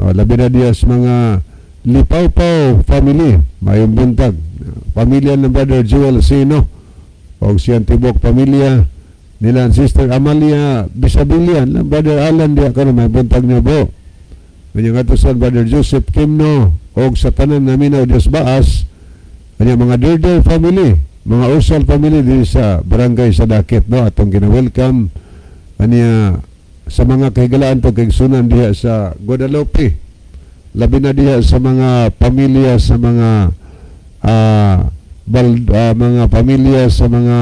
S2: O, labi na diya sa mga Lipawpaw family, maayong buntag. Pamilya ng Brother Joel Sino, o siyang tibok pamilya, nila ang Sister Amalia Bisabilian, lang Brother Alan diya karon, may buntag niyo bro. Kanya nga to sa Brother Joseph Kimno, og sa tanan naminaw Diyos Baas, kanya mga Derder family, mga Ursal family din sa Barangay sa Dakit, no, atong gina-welcome. Kanya sa mga kahigalaan to kaigsunan diha sa Guadalupe, labi na diha sa mga pamilya sa mga mga pamilya sa mga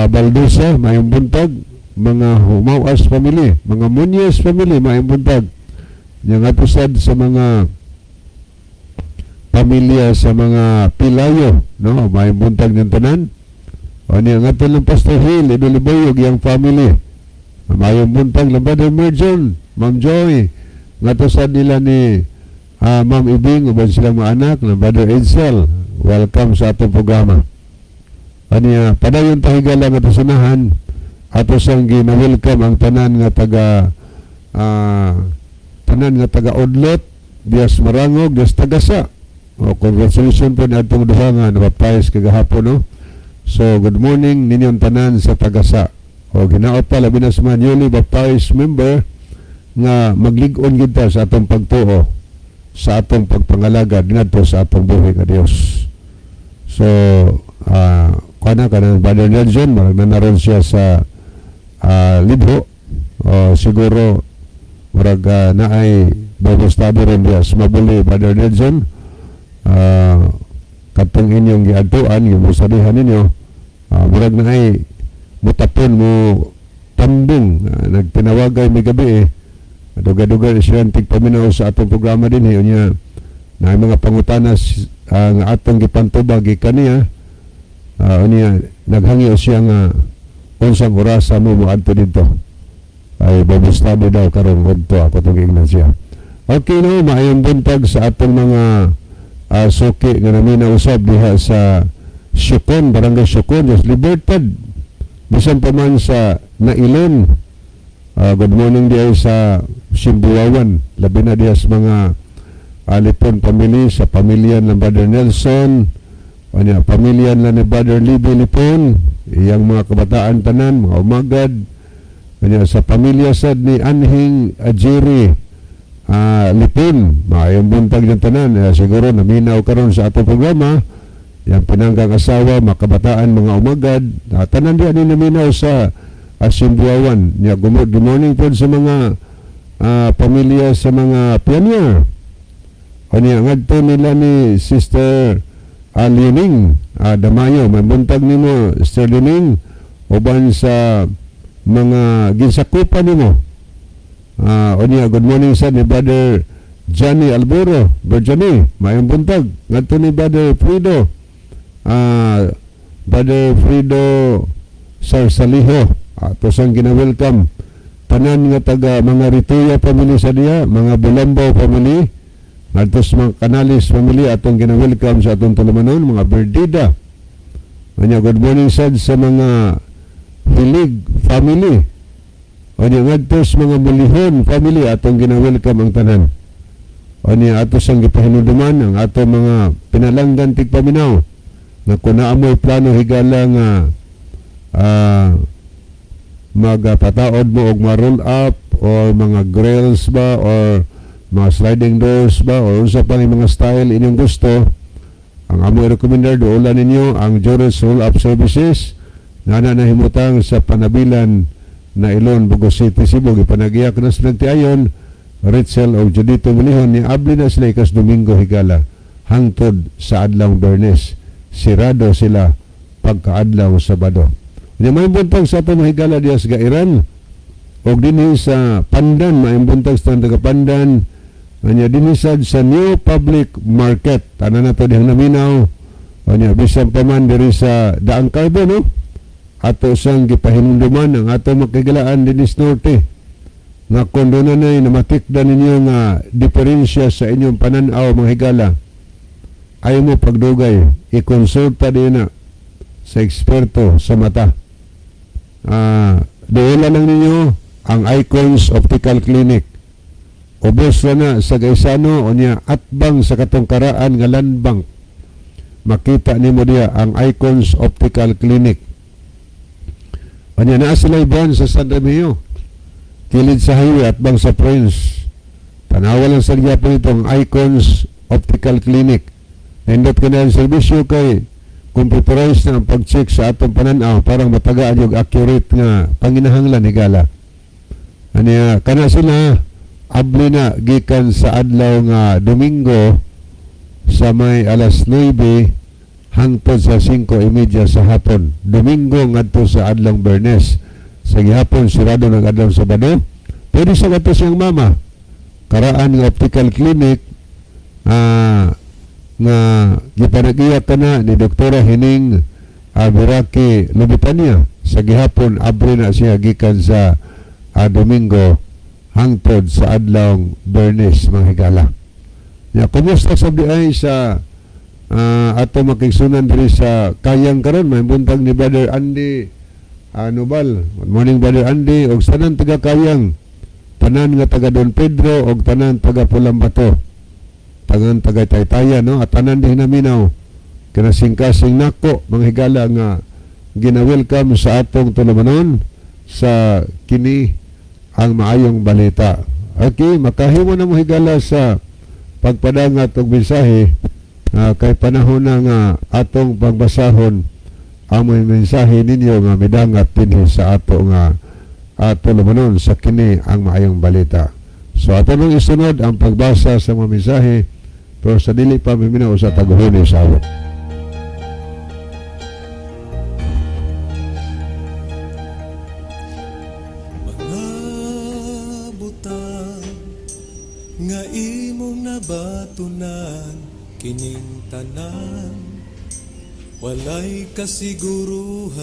S2: Baldusa, mayong buntag, mga Humawas family, mga Muñez family, mayong buntag. Nya nga po sad sa mga pamilya sa mga Pilayo, no, mayong buntag ng tanan. O niya nga lang Pastor Hill, Idoliboyog, yang family. Mayong buntag lang Brother Merjon, Ma'am Joy, nga to sad nila ni Ma'am Ibing, uban silang mga anak, ng Brother Edsel. Welcome sa atong programa. Aniya, padayon tahigala nga sanahan ato sang gina-welcome ang tanan nga taga Odlot, Dias Marangog, Dias Tagasa. O, congratulations po ni atong duha nga nabaptize kagahapon, no. So good morning ninyong tanan sa Tagasa. O ginaot pa labi na sa mga newly baptized member nga maglig-on gid ta sa atong pagtuo, sa atong pagpangalagad ngadto sa atong buhi nga Dios. So, kana kanang Brother Nelson, marag na naron siya sa libro. O, siguro, murag naay Bible study rin diya sa Mabuli, Brother Nelson. Katong inyong giadtuan, gimusadihan ninyo, murag naay mutapon mo tambong, nagtinawagay may gabi eh. Duga-duga siya ang tigpaminaw sa atong programa din eh. Unya, na mga pangutanas nga atong gipantubag kaniya, unya naghangyo siya nga unsang orasa mo moadto didto ay Bible study daw karong udto, ako tong giingnan siya. Okay no, maayong buntag sa atong mga suki nga naminaw usab diha sa Sukon, Barangay Sukon, Diyos Libertad, bisan pa man sa Nailon. Good morning diha sa Simbuawan, labi na diha sa mga Alipon family, sa pamilya ng Brother Nelson, kanya pamilya na ni Brother Libby Lipon, iyang mga kabataan tanan, mga umagad, kanya sa pamilya sad ni Anhing Ajiri Lipon, maayong buntag ng tanan, siguro naminaw karon sa atong programa. Yang pinanggang asawa, makabataan, mga umagad, tanan diya ni naminaw sa Simbuawan. Nya good morning po sa mga pamilya sa mga pioneer. O niya, ngadto nila ni Sister Lining Damayo. May buntag nimo, Sister Lining, uban sa mga ginsakupan nimo. O niya, good morning sa ni Brother Johnny Alburo. Brother Johnny, mayong buntag. Ngadto ni Brother Frido. Brother Frido Sarsaliho. Ato sang gina-welcome. Tanan nga taga mga Rituya family sa diya, mga Bulambaw family, ngadto sa mga Canales family atong gina-welcome sa atong tulumanon, mga Berdida. Anya, good morning sad sa mga Hilig family. Anya, ngadto sa mga Mulihon family atong gina-welcome ang tanan. Anya, ato sang gipahinuduman ang ato mga pinalanggan tigpaminaw nga kung naa mo'y plano, higala, nga magpataod mo og ma-roll up or mga grills ba or mga sliding doors ba or unsa pa mga style inyong gusto, ang amo i-recommender, duolan ninyo ang Joris Roll Up Services nga na nahimutang sa Panabilan na Ilon, Bogo City, Cebu. Gipanagiyak na sila tiayon Ritzel o Judito Mulihon ni abli na sila ikas Domingo, higala, hangtod sa adlaw Bernes. Sirado sila pagkaadlaw Sabado. Nya may buntag sa atong mga higala diya sa Gairan og dinhi sa Pandan, may buntag sa taga Pandan. Anya, dinhi sad sa New Public Market, tanan nato dihang naminaw. Anya, bisan pa man diri sa Daang Carbon, no, ato sang gipahinumduman ang ato makigalaan dinhi sa Norte nga kung doon na namatikdan ninyo nga diferensya sa inyong pananaw, mga higala, ayaw mo pagdugay, ikonsulta din na sa eksperto sa mata. Duola lang ninyo ang Icons Optical Clinic. Ubos na na sa Gaisano o niya atbang sa katong karaan nga Land Bank. Makita nimo diya ang Icons Optical Clinic. Anya, naa sila branch sa San Remigio. Kilid sa highway atbang sa Prince. Tanawa lang sa gyapon itong Icons Optical Clinic. Nindot ka na ang serbisyo kay computerized na ang pag-check sa atong pananaw parang matagaan yung accurate nga panginahanglan, higala. Anya, kana sila abli na gikan sa adlaw nga Domingo sa may alas 9 hangtod sa 5:30 sa hapon. Domingo ngadto sa adlaw Bernes. Sa gihapon sirado ng adlaw Sabado. Pwede sa kato siyang mama. Karaan nga optical clinic nga gipanagiya ka na ni Doktora Hining Biraki Lubitania. Sa gihapon abre na siya gikan sa Domingo hangtod sa adlaw Bernes, mga higala. Ya, kumusta sa ay sa ato makigsunan diri sa Kayang karon? May buntag ni Brother Andy Nubal. Good morning, Brother Andy, og tanan taga Kayang, tanan nga taga Don Pedro og tanan taga Pulambato. Tanan taga Taytaya, no, at tanan din naminaw kinasingkasing nako, mga higala, nga gina-welcome sa atong tulumanon sa kini ang maayong balita. Okay, makahimo na mo, higala, sa pagpadangat og mensahe kay panahon na nga atong pagbasahon ang mga mensahe ninyo nga midangat dinhi sa ato nga tulumanon sa kini ang maayong balita. So ato nang isunod ang pagbasa sa mga mensahe, pero sa dili pa miminaw sa taguhuni sa awat.
S4: Mga butang nga imong nabatunan, kining tanan walay kasiguruhan.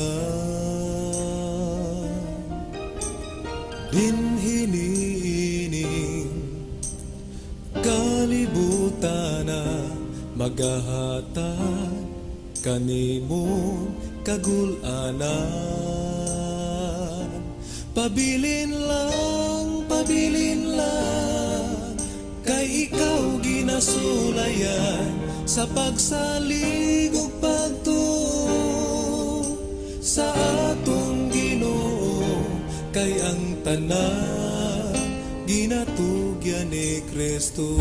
S4: Dinhi niining kalibutan na magahatag kanimong kagulanan. Pabilin lang, pabilin lang, kay ikaw ginasulayan sa pagsalig ug pagtuo sa atong Ginoo, kay ang tanan ginatugyan ni Kristo.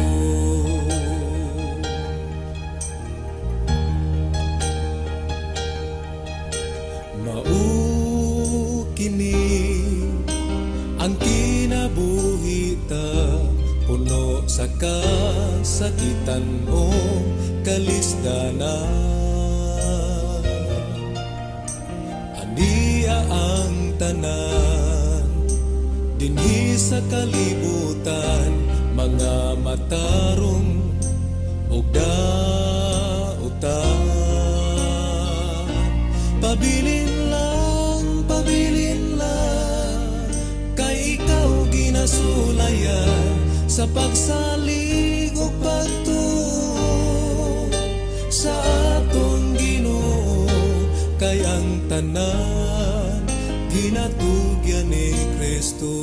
S4: Sa kasakitan o kalisdanan. Ania ang tanan dinhi sa kalibutan, mga matarong ug dautan. Pabilin lang, kay ikaw ginasulayan sa pagsalig ug pagtuo sa atong Ginoo, kay ang tanan ginatugyan ni Kristo.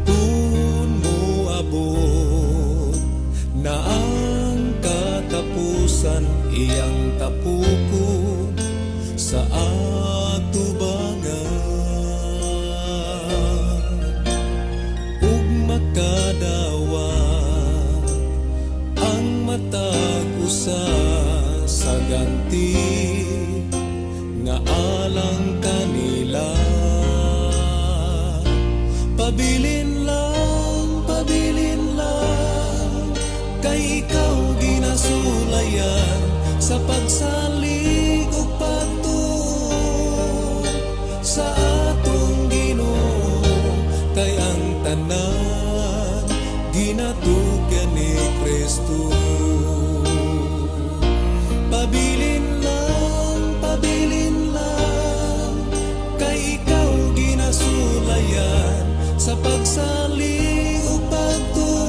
S4: Tun moabot na ang katapusan, iyang tapukon sa atubangan ug makadawat ang matag usa sa ganti nga alang kanila. Pabilin lang, kay ikaw ginasulayan sa pagsalig ug pagtuo sa atong Ginoo, kay ang tanan ginatugyan ni Kristo. Pabilin lang, kay ikaw ginasulayan sa pagsalig ug pagtuo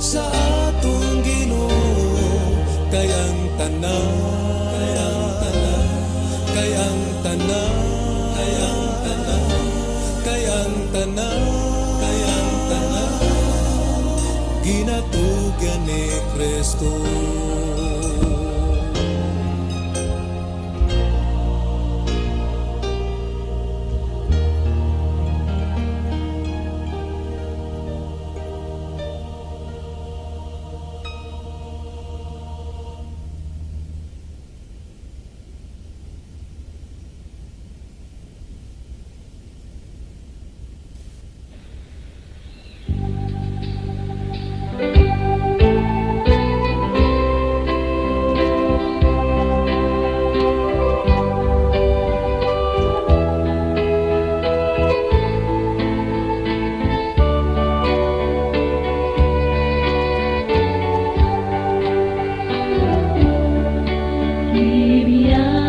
S4: sa atong Ginoo, kay ang tanan, kay ang tanan, kay ang tanan, kay ang tanan, kay ang tanan, kay ang tanan ginatugyan ni Kristo.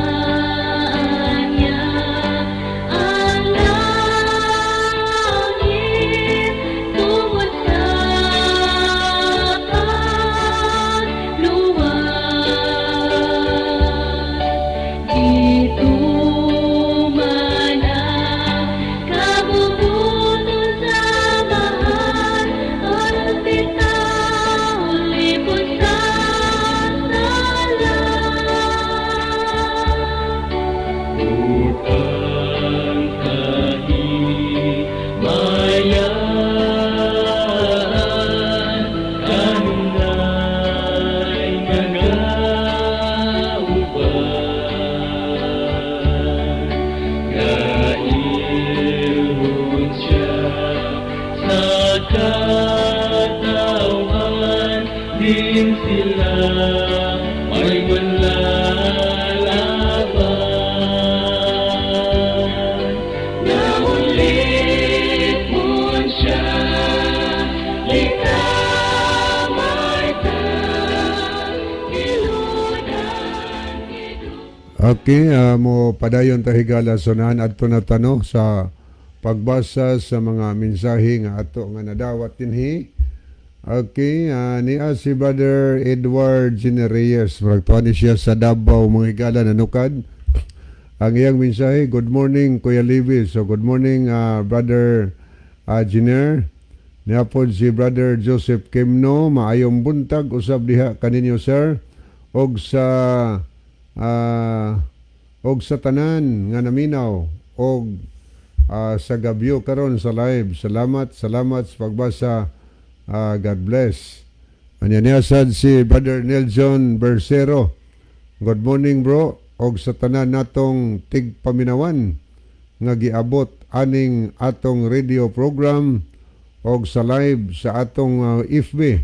S1: Gibiyaan niya ang langit tungod sa pagluwas. Gituman ang kabubut-on sa Amahan, aron kita ulipon sa sala.
S3: Upang kahimayan kanunay nagauban, Gailhon siya sa katawhan, din sila may manlalaban.
S1: Naulipon siya, likamay ta, iludan.
S2: Okay, mo padayon ta, higala, sunahan adto na tano sa pagbasa sa mga mensahe nga ato nga nadawat dinhi. Okay, niya si Brother Edward Gene Reyes, murag tuwa ni siya sa Davao, mga higala, nanukad. Ang iyang mensahe, "Good morning, Kuya Levi." So good morning, Brother Giner. Niya pod si Brother Joseph Kimno, "Maayong buntag usab diha kaninyo, sir, og sa tanan nga naminaw og sa gabyo karon sa live. Salamat, salamat sa pagbasa. God bless." Anya niya sad si Brother Nelson Bersero. "Good morning, bro, og sa tanan natong tigpaminawan nga giabot aning atong radio program og sa live sa atong FB,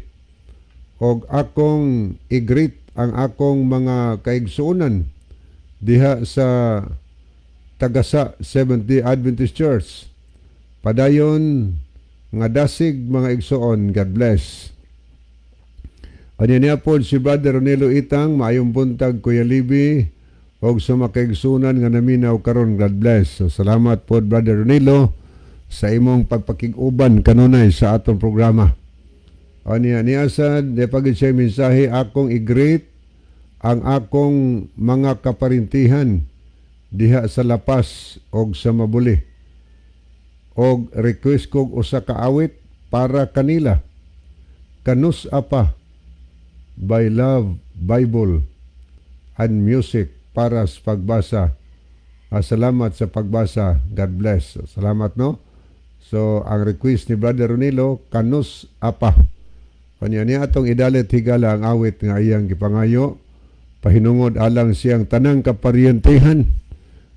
S2: og akong i-greet ang akong mga kaigsuonan diha sa Tagasa Seventh-day Adventist Church. Padayon nga dasig, mga igsoon. God bless. Anya niya po si Brother Ronelo Itang, "Maayong buntag, Kuya Libi, og sa mga kaigsuonan nga naminaw karon, God bless." So, salamat po, Brother Ronelo, sa imong pagpakig-uban kanunay sa atong programa. Anya niya sad, di pagid siya mensahe, "Akong i-greet ang akong mga kaparintihan diha sa Lapas og sa Mabuli. Og request kog usa ka awit para kanila. Kanus Apa by Love Bible and Music para sa pagbasa. Salamat sa pagbasa. God bless." Salamat, no. So ang request ni Brother Ronilo, Kanus Apa. Kanya niya atong idalit, higala, ang awit nga iyang gipangayo pahinungod alang siyang tanang kaparyentehan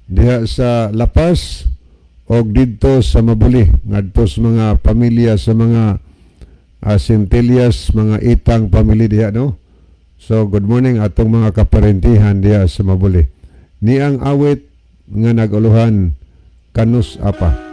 S2: diha sa Lapas og didto sa Mabuli, ngadto sa mga pamilya sa mga Centellas, mga Itang family diha, no. So good morning atong mga kaparentihan diha sa Mabuli. Ni ang awit nga naguluhan Kanus Apa.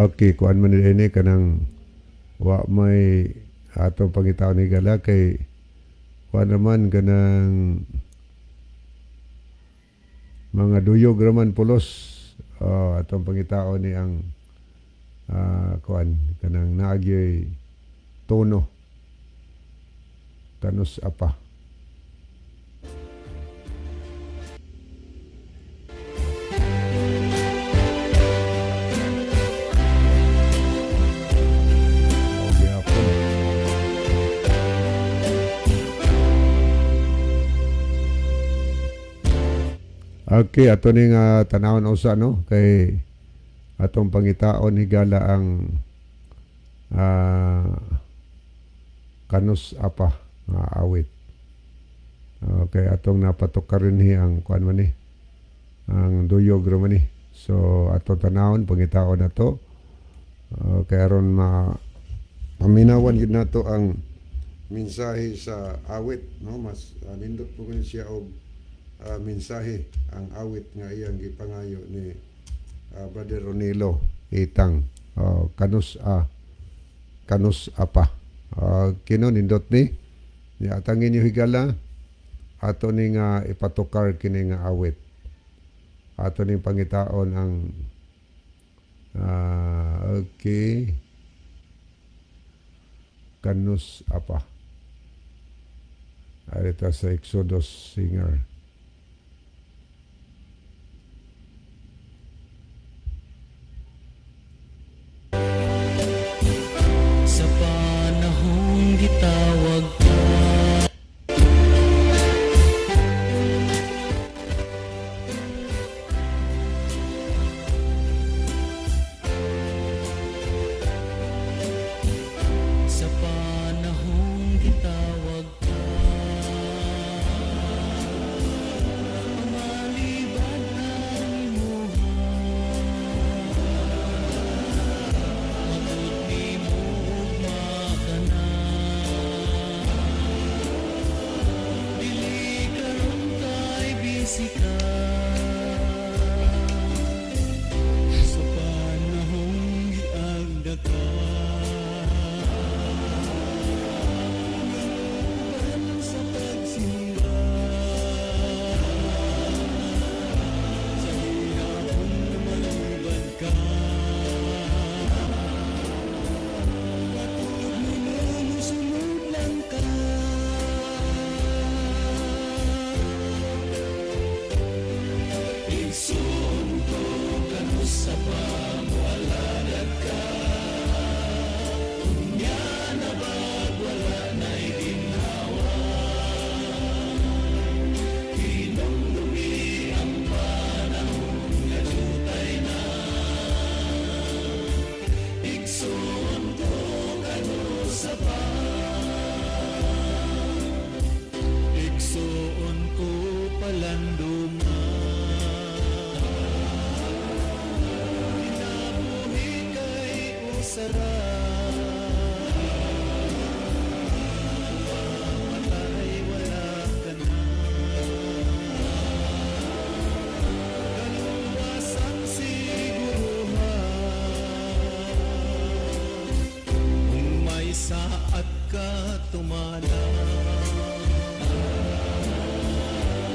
S2: Okay, kuan man ini kanang wa may atong pangitaon ni gala kay kuan naman kanang mga duyog raman pulos. Oh, atong pangitaon ni ang kuan kanang naagyoy tono, Kanus Apa. Mao gyapon. Okay, ato ning tanawon usa, no, kay atong pangitaon, higala, ang Kanus Apa nga awit. Okay, atong napatukarin ni ang kuan man ni ang duyog ra man ni. So ato tanawon, pangitaon nato. Okay, aron ma paminawan gid nato ang mensahe sa awit, no. Mas nindot po kuno siya og mensahe ang awit nga iyang gipangayo ni Brother Ronilo Itang, Kanus Apa. Kino nindot ni atang inyo, higala, ato ni nga ipatukar kini nga awit. Ato ning pangitaon ang okay, Kanus Apa. Arita sa Exodus Singer.
S4: Sa panahong gitawag ka. Sa panahong gitawag ka, Pangaliban ang imuha. Matod nimo ugma ka na. Dili karon kay busy ka. Sa panahong giagda ka, Uban sa pagsimba. Sa gihapon na maliban ka, Matod nimo musunod lang ka. tumana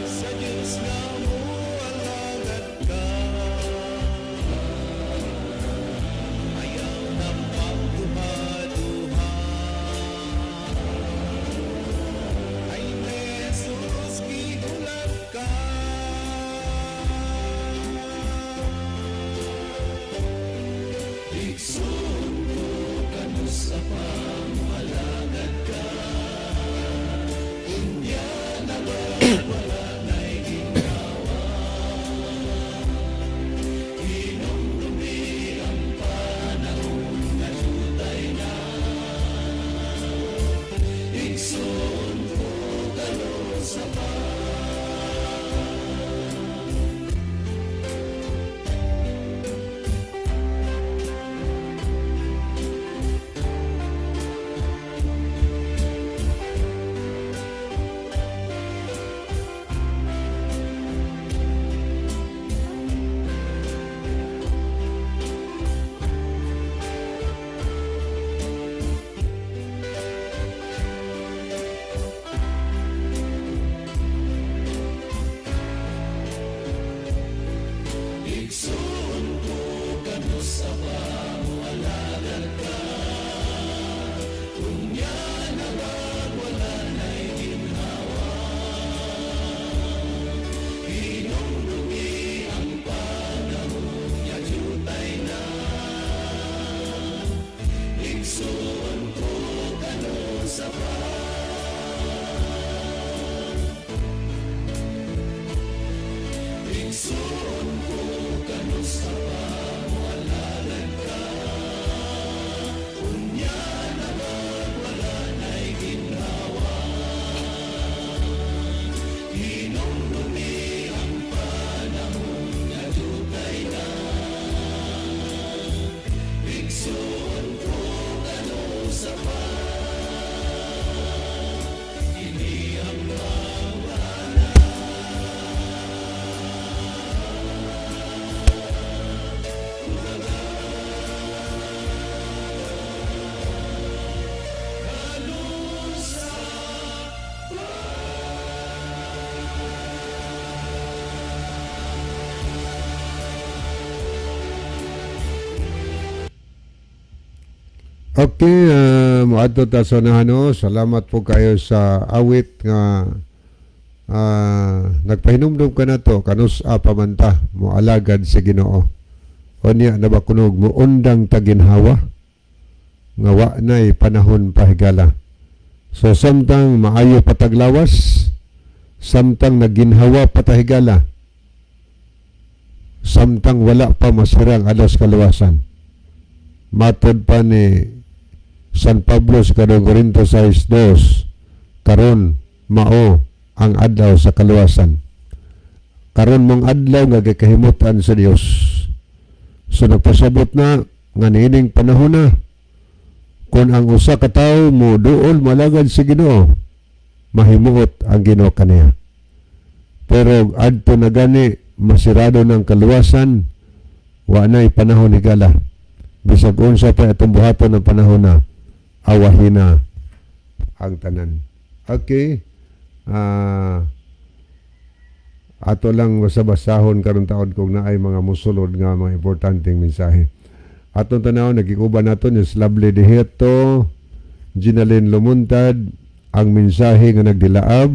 S4: sa Diyos nga mualagad ka. Ayaw na pagduha-duha. Ay Jesus, gihulat ka. Igsoon ko kanus-a pa moalagad ka. Unya na ba wala na'y ginhawa? Hinumdumi ang panahon nga jutay na. Igsoon ko kanus-a pa. Igsoon ko kanus-a pa moalagad ka. Unya na ba wala na'y ginhawa? Hinumdumi ang panahon nga jutay na. Igsoon ko kanus-a pa. Igsoon ko kanus-a pa moalagad ka. Unya na ba wala na'y ginhawa? Hinumdumi ang panahon nga jutay na. Igsoon ko kanus-a pa. Kini ang pangutana. Kanus-a pa.
S2: Okay, moadto ta sa unahan, no. Salamat po kayo sa awit nga nagpahinumdum ka na to kanus-a pa man ta moalagad sa Ginoo. Unya na ba kunog mo undang taginhawa nga wa na'y panahon pahigala. So samtang maayo pataglawas, samtang naginhawa patahigala, samtang wala pa masirang alas kaluwasan. Matod pa ni San Pablo sa 2 Corinto 6:2, karon mao ang adlaw sa kaluwasan. Karon mong adlaw nga gikahimutan sa Dios. So nagpasabot na nga niining panahon na kung ang usa ka tawo mo duol malagad sa Ginoo, mahimuot ang Ginoo kaniya. Pero adto na gani masirado ng kaluwasan, wa na'y panahon higala. Bisag unsa pa atong buhaton ng panahon na, awahin na ang tanan. Okay. Ato lang basa-basahon karon taon kung naay mga musulod nga mga importanteng mensahe. Atong tanaw, nagikuban nato ni Lovely Diheto, Ginalyn Lumuntad, ang mensahe nga nagdilaab,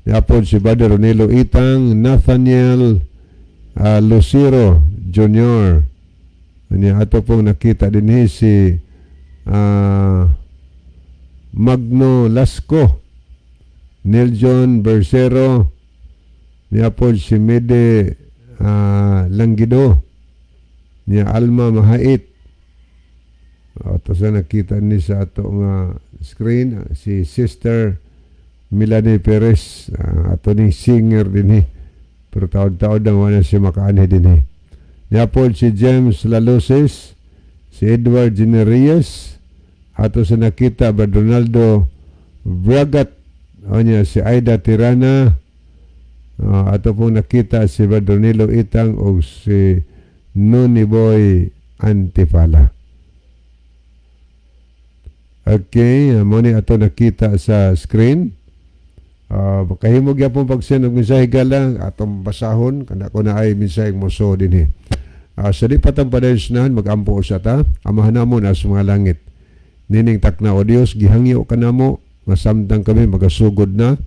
S2: niapod si Brother Ronelo Itang, Nathaniel Lucero Jr. Niya ato pong nakita din si Magno Lasco, Neil John Bercero, niapod si Mede Langgido, niya Alma Mahait. Ato sa nakita ni sa ato nga screen si Sister Melanie Perez, ato ni singer din pero taod-taod ang wala siya makaanhi din. Niapod si James Laloses, si Edward Generillas, ato sa nakita ba Donaldo Bragat, o niya si Aida Tirana, ato pong nakita si Badronilo Itang o si Noni Boy Antifala. Okay, mo ni ato nakita sa screen. Kahimo gyapon pag-send og mensahe, higala, atong basahon kana ko na ay mensahe mo so dinhi. Sa di patang padayon, magampo usa ta. Amahan namo na sa mga langit. Nining takna, o Dios, gihangyo ka namo nga samtang kami magasugod na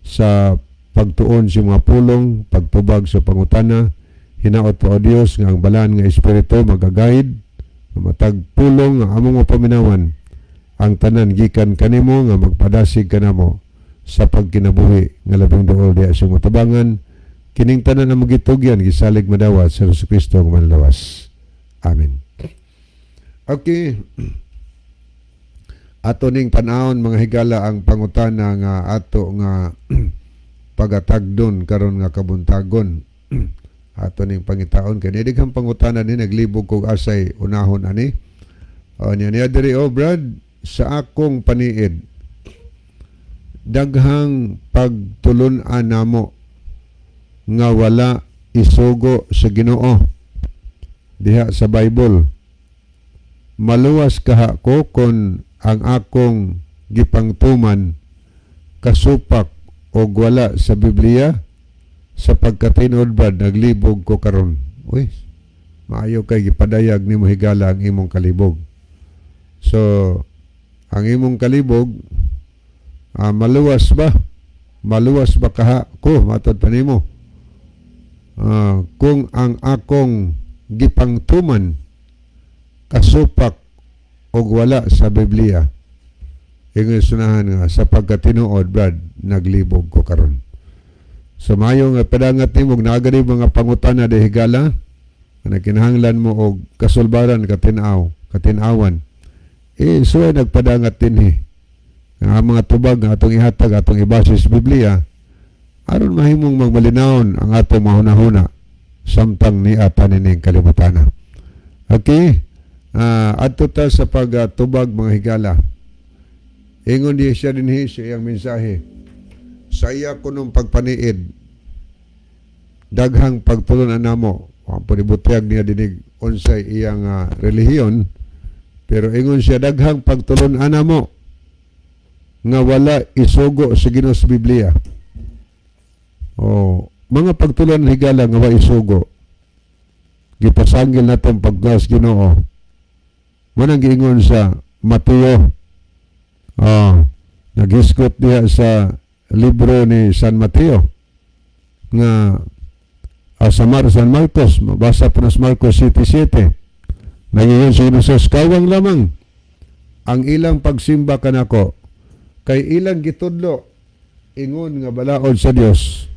S2: sa pagtuon sa mga pulong, pagtubag sa pangutana, hinaot po, O Dios, nga ang balaan nga Espiritu magaguide, nga matag pulong nga among mapaminawan, ang tanan gikan kanimo nga magpadasig kanamo sa pagkinabuhi nga labing duol diha sa imong tabangan. Kining tanan ang magitugyan, gisalig madawat sa Hesus Kristo ang manlawas. Amen. Okay. Ato ning panahon, mga higala, ang pangutana nga ato nga pagatagdon karon nga kabuntagon. Ato ning pangitaon kay dighang pangutana ni, naglibog kog asay unahon ani. O niya niya diri, "Oh Brad, sa akong paniid, daghang pagtulun-an namo nga wala isugo sa Ginoo diha sa Bible. Maluwas kaha ko kon ang akong gipangtuman kasupak og wala sa Biblia? Sa pagkatinuod, Brad, naglibog ko karon." Uy, maayo kay gipadayag nimo, higala, ang imong kalibog. So ang imong kalibog, maluwas ba kaha ko, matod pa nimo, kung ang akong gipangtuman kasupak og wala sa Biblia? Ingon sunahan nga, "Sa pagkatinuod, Brad, naglibog ko karon." So maayo nga padangat nimo og naa gani mga pangutana de, higala, nga kinahanglan mo og kasulbaran, katinaw, katinawan, eh so ay nagpadangat dinhi nga ang mga tubag nga atong ihatag, atong ibase sa Biblia aron mahimong magmalinawon ang atong mahuna-huna samtang niata nining kalibutana. Okay? Adto ta sa pagtubag, mga higala. Ingon di siya dinhi sa iyang mensahe. Sa iya kunong pagpaniid, daghang pagtulon namo. Wa po ni niya dinig unsay iyang relihiyon, pero ingon siya, daghang pagtulon namo nga wala isugo sa Ginoo sa Biblia. Oh, mga pagtulon, higala, nga wa isugo. Gipasangil natong paggas Ginoo. Mo nang giingon sa Mateo. Oh, naghisgot diha sa libro ni San Mateo nga sa San Marcos, mabasa po na sa Marcos 7:7. Nangingon sa Ginoo, "Kawang lamang ang ilang pagsimba kanako kay ilang gitudlo ingon nga balaod sa Dios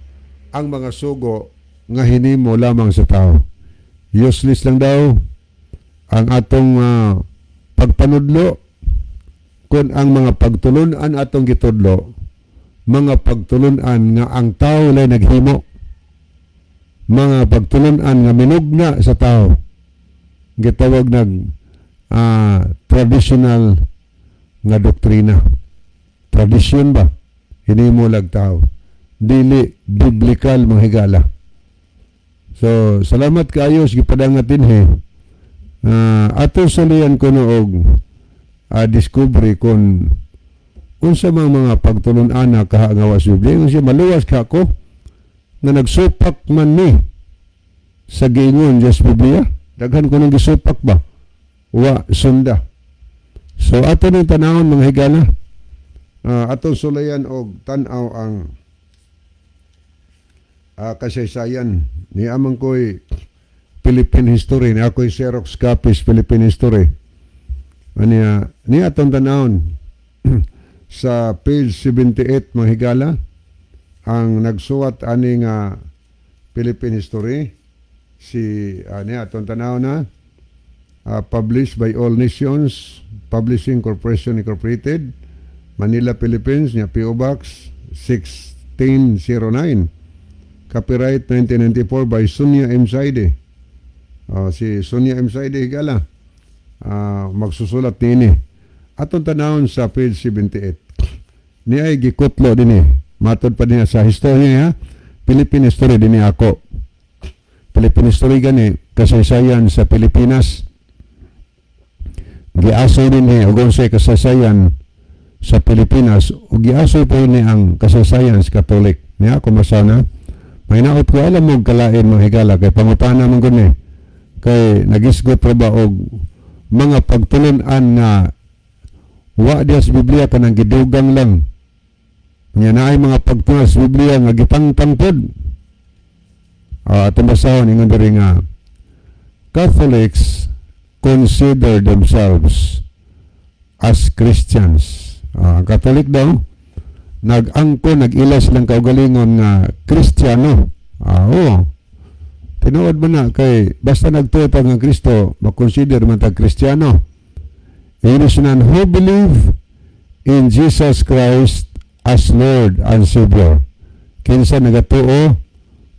S2: ang mga sugo nga hinimo lamang sa tao." Useless lang daw ang atong pagpanudlo kung ang mga pagtulunan atong gitudlo, mga pagtulunan nga ang tao lay naghimo, mga pagtulunan nga minugna sa tao, gitawag nag traditional nga doktrina, tradisyon ba, hinimo lag tao, dili biblical, mga higala. So salamat kaayo sa gipadangat dinhi. Ato salian kuno og discovery kung unsa mang mga pagtulun-ana kaha nga wa sa Biblia. Ingon siya, maluwas ka ako nga nagsupak man ni sa giingon sa Biblia? Daghan ko nang gisupak ba, wa sunda. So ato ning tanawon, mga higala, atong sulayan og tan-aw ang kasaysayan ni amang ko'y Philippine history ni ako'y Xerox copies Philippine history. Aniya ni atong tanawon sa page 78, mga higala. Ang nagsuwat ani nga Philippine history si ani atong tanaw na published by All Nations Publishing Corporation Incorporated, Manila, Philippines nya, PO Box 1609, copyright 1994 by Sonia M. Saide. Si Sonia M. Saide, higala, magsusulat niini. Atong tanawon sa page 78 ni ay gikutlo dinhi, matod pa niya sa historya niya, Philippine history dinhi ako. Philippine history gani, kasaysayan sa Pilipinas. Giasoy dinhi og unsay kasaysayan sa Pilipinas ug giasoy po ni ang kasaysayan sa Catholic. Niya ako masana. May naot ko alam mo kalain, mga higala, kay pangutana man gud ni. Kay nagisgot ra ba og mga pagtulun-an nga wa diya sa Biblia, kanang gidugang lang. Nya naay mga pagtulun sa Biblia nga gitangtang pod. Atong basahon, ingon diri nga Catholics consider themselves as Christians. Ang Catholic daw nag-angko, nag-ila silang kaugalingon nga Kristiyano. Oo. Tinuod mo na kay basta nagtuo ta nga Kristo, makonsider man tag Kristiyano. Ingon siya, who believe in Jesus Christ as Lord and Savior. Kinsa nagatuo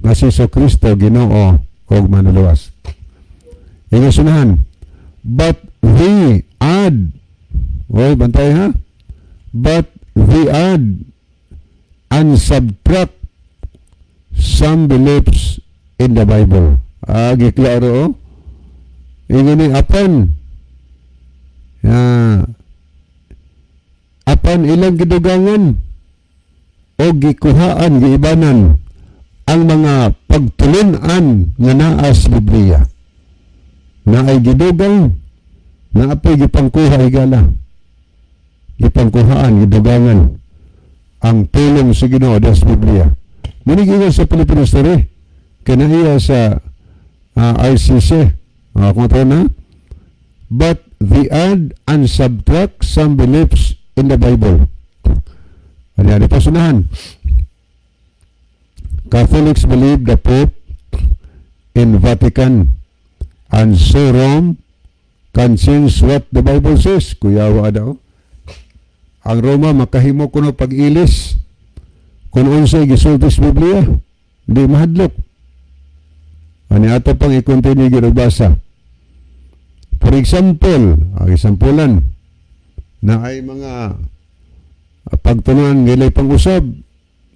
S2: nga si Hesus Kristo Ginoo ug Manluluwas. Ingon sunahan, but they add, oy, bantay ha, but they add and subtract some beliefs in the Bible. Giklaro oh. Ingon ni apan ilang gidugangan o gikuhaan, giibanan ang mga pagtulun-an nga naa sa Biblia. Naay gidugang, naa poy gipangkuha, higala. Gipangkuhaan, gidugangan ang pulong sa Ginoo sa Biblia. Mao sa Pilipinas diri kinaiya sa ICC. Kung ito na, but they add and subtract some beliefs in the Bible. Ano yan? Ipasunahan. Catholics believe the Pope in Vatican and so Rome can change what the Bible says. Kuyawa daw. Ang Roma makahimo kuno pag-ilis kung unsay gisulti sa Biblia, di mahadlok. Ani ato pang i-continue ginubasa. For example, ang exampulan na ay mga pagtulunan ngilay pang-usab,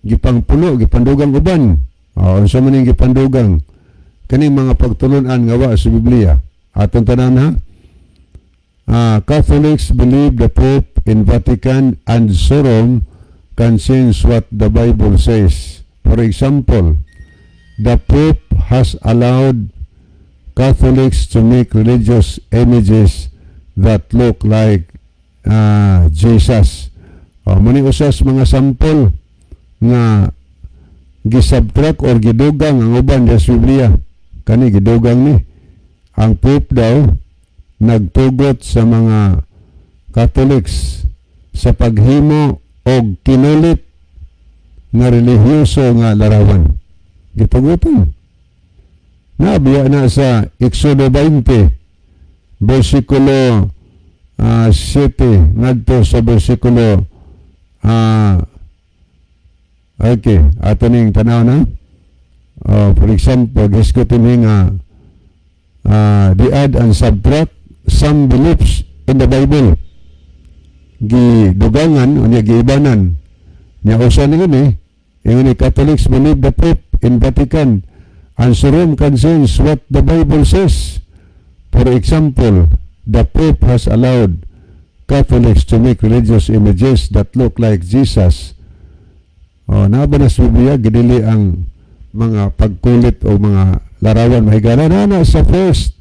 S2: gipangpuno, gipandugang uban. Unsa man ning gipandugang kaning mga pagtulunan nga wa sa Biblia? Atong tanan ha. Catholics believe the Pope in Vatican and so Rome can change what the Bible says. For example, the Pope has allowed Catholics to make religious images that look like Jesus. Oh, muni usas mga sample nga gisubtract or gidugang ang uban sa Biblia. Kani gidugang ni. Ang Pope daw nagtugot sa mga Catholics sa paghimo og kinulit nga relihiyoso nga larawan. Gitugutan. Nabiya na sa Exodo 20, versikulo 7 ngadto sa versikulo okay, ato ning tanaw na. For example, gisgutin ni nga the add and subtract some beliefs in the Bible. Gidugangan unya giibanan. Nya usa ni ngani, ingon ni Catholics believe the Pope in Vatican and so Rome can change what the Bible says. For example, the Pope has allowed Catholics to make religious images that look like Jesus. Oh, naa ba na sa Biblia gidili ang mga pagkulit o mga larawan, mahigala na na sa first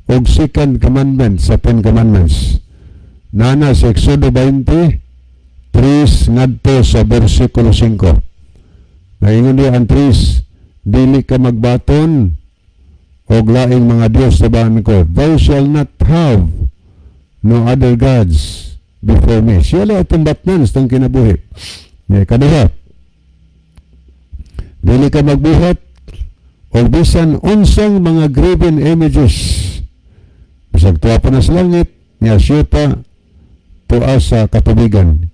S2: o second commandment sa Ten Commandments. Nana sa Exodo 20, 3 ngadto sa versikulo 5. Naingon diya ang 3, "Dili ka magbaton og laing mga Dios sa ko. Thou shall not have no other gods before me." Siya lang atong batnan sa itong kinabuhi. May kaduha, dili ka magbuhat og bisan unsang mga graven images, bisag tuwa pa na sa langit, niya siyuta, tuwa sa katubigan.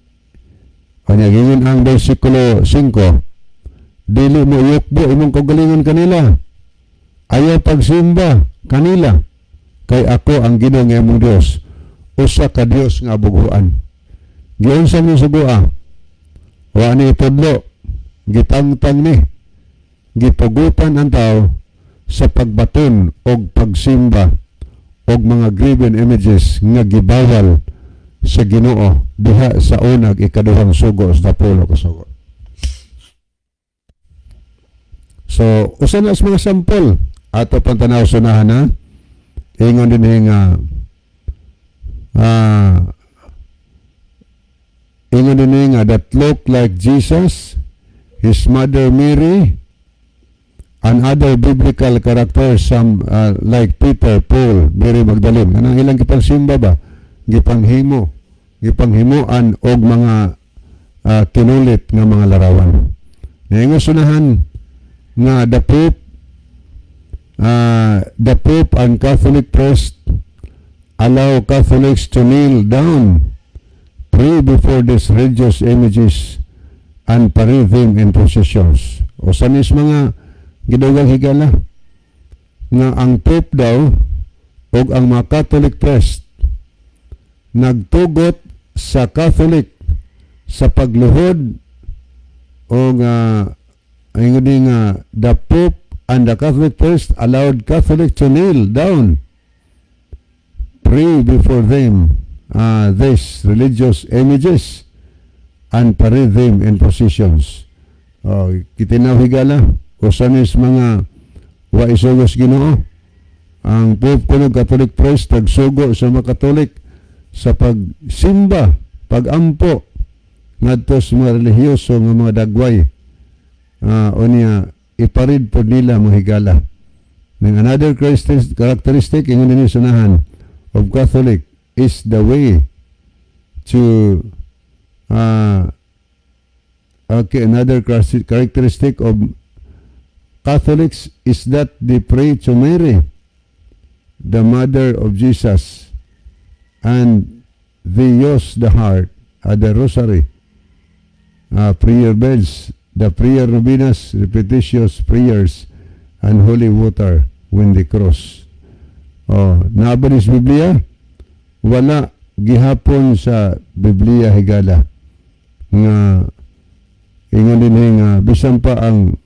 S2: Kanya gingon ang versikulo 5, dili mo yukbo imong kaugalingon kanila. Ayaw pagsimba kanila. Kay ako ang Ginoo nga imong Dios, usa ka Dios nga bughuan. Giunsa ni sugua? Wa ni itudlo, gitangtang ni. Gipugutan ang tao sa pagbaton og pagsimba Og mga graven images nga gibawal sa Ginoo diha sa unag ikaduhang sugo sa napulo ka sugo. So, usa na sa mga sample ato pantanaw sunahan na ingon din nga ingon din nga that look like Jesus, his mother Mary, and other biblical characters, some like Peter, Paul, Mary Magdalene. Anong ilang gipangsimba ba? Gipanghimo. Gipanghimuan og mga kinulit nga mga larawan. Ningon sunahan nga the Pope and Catholic priest allow Catholics to kneel down, pray before these religious images, and parade them in processions. O sa nis mga gidugang, higala, nga ang Pope daw o ang mga Catholic priest nagtugot sa Catholic sa pagluhod o nga ingon din nga the Pope and the Catholic priest allowed Catholic to kneel down, pray before them, these religious images, and parade them in processions. Oh, kitinaw, higala, usa nis mga wa isugos Ginoo. Ang Pope kuno, Catholic priest, nagsugo sa mga Katolik sa pagsimba, pagampo ngadto sa mga relihiyoso nga mga dagway. Unya iparid pod nila, mga higala. Ng another characteristic, ingon dinhi sunahan, of Catholic is the way to okay, another characteristic of Catholics is that they pray to Mary, the mother of Jesus, and they use the heart, the rosary, prayer bells, the prayer novenas, repetitious prayers, and holy water when they cross. Oh, naa ba ni sa Biblia? Wala gihapon sa Biblia, higala, nga ingon din nga bisan pa ang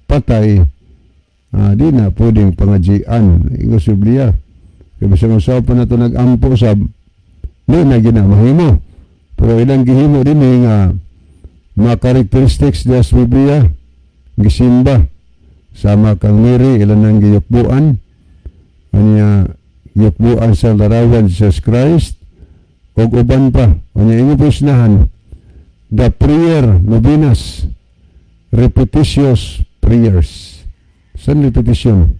S2: patay di na pwedeng pangajian, ingon sa Biblia. Kay bisan usa pa nato nag-ampo sab, di na gina mahimo. Pero ilang gihimo din nga mga characteristics diha sa Biblia, gisimba sama kang Mary, ilan nang giyukbuan. Anya giyukbuan sa larawan Jesus Christ ug uban pa. Unya ingon po sinahan, the prayer novenas, repetitious prayers. San repetition?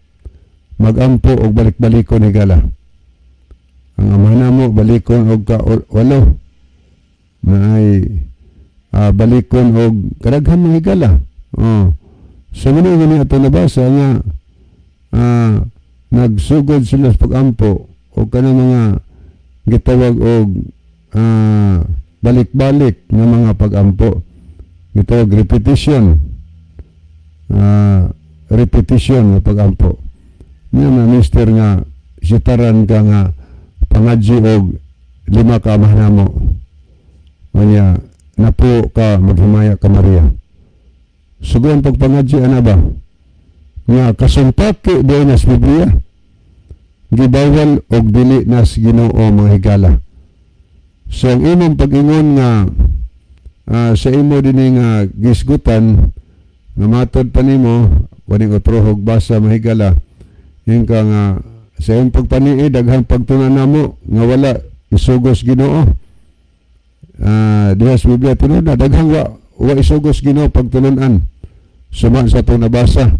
S2: Magampo og balik-balikon, higala. Ang Amahan namo balikon og ka walo na ay balikon og kadaghan, mga higala. Oh. So muna nga ato nabasa nga nagsugod sila sa pag-ampo o kanang mga gitawag og balik-balik nga mga pag-ampo, gitawag repetition, repetition nga pag-ampo niya. Mga mister nga sitaran ka nga pangadji og lima ka Amahan namo, unya napo ka maghimaya ka Maria, sugon pagpangadji ana ba nga kasumpaki di na sa Biblia, gibawal og dili na sa Ginoo, mga higala. So ang imong pag-ingon nga sa imo dinhi nga gisgutan nga matod pa nimo kuning otrohog basa, mahigala, yung ka nga sa imong pagpanii daghang pagtunan namo nga wala isugos Ginoo diha sa Biblia. Tinuod na daghang wa isugos Ginoo pagtulunan suma sa atong nabasa.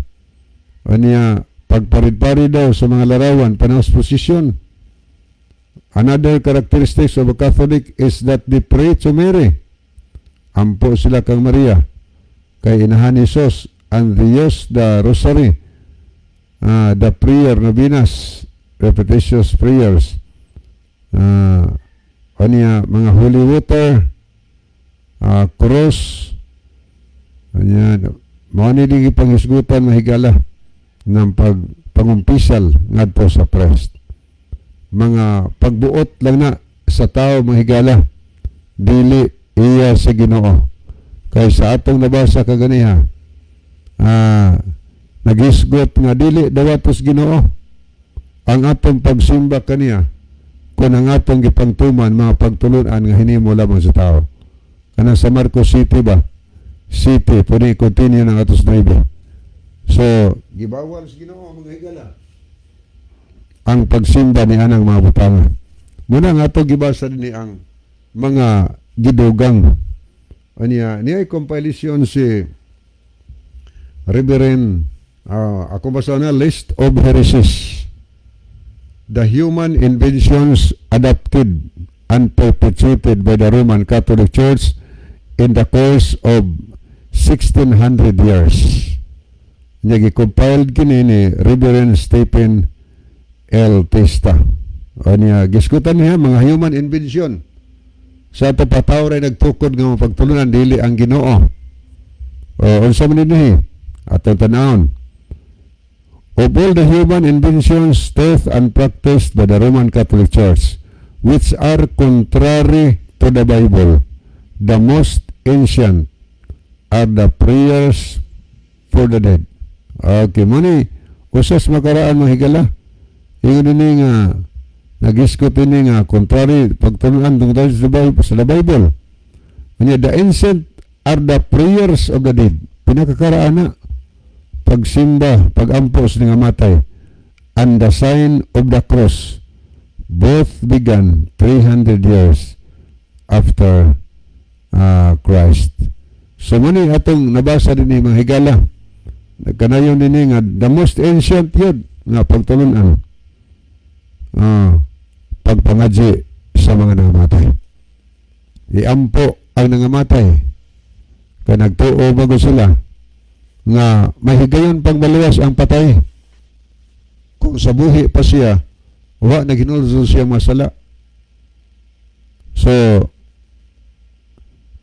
S2: Anya pagparid-parid daw sa mga larawan panahon sa posisyon. Another characteristics of a Catholic is that they pray to Mary. Ampo sila kang Maria kay inahan ni Jesus, and they use the rosary, the prayer novenas, repetitious prayers, anya mga holy water, cross. Anya mao ni di gipanghisgutan, mahigala, ng pag pangumpisal ngadto sa priest. Mga pagbuot lang na sa tao, mahigala, dili iya sa Ginoo. Kay sa atong nabasa kaganiha, nagisgot nga dili dawatos Ginoo. Ang atong pagsimba kaniya kung ang atong gipangtuman mga pagtulunan nga hinimo lamang sa tao. Kanang sa Marcos City ba? City, pwede i-continue ng atos 9. So, gibawal sa Ginoo, mga higala, ang pagsimba ni anang mga butanga. Muna nga ato gibasa dinhi ang mga gidugang. Anya, niya compilation si Reverend, ako basa na, List of Heresies. The human inventions adopted and perpetuated by the Roman Catholic Church in the course of 1600 years. Niya gi-compiled kini ni Reverend Stephen L. Testa. O niya, gisgutan niya mga human invention. Sa ato pataw ray nagtukod nga mapagtulunan, dili ang Ginoo. O unsa man dinhi? Atong tan-awon. Of all the human inventions taught and practiced by the Roman Catholic Church, which are contrary to the Bible, the most ancient are the prayers for the dead. Okay, mo ni usas makaraan, mga higala. Ingon dinhi nga nagisgot ini nga contrary pagtulunan tungod sa Bible, sa the Bible. Anya, the ancient are the prayers of the dead. Pinakakaraan na pagsimba, pagampo sa nangamatay, and the sign of the cross, both began 300 years after Christ. So mao ni atong nabasa din ni, mga higala. Nagkanayon din nga the most ancient yun nga pagtulunan. Pagpangadji sa mga nangamatay. Iampo ang nangamatay. Kaya nagtuo bago sila nga mahigayon pang maluwas ang patay. Kung sa buhi pa siya, wa naghinulsol siya masala. So,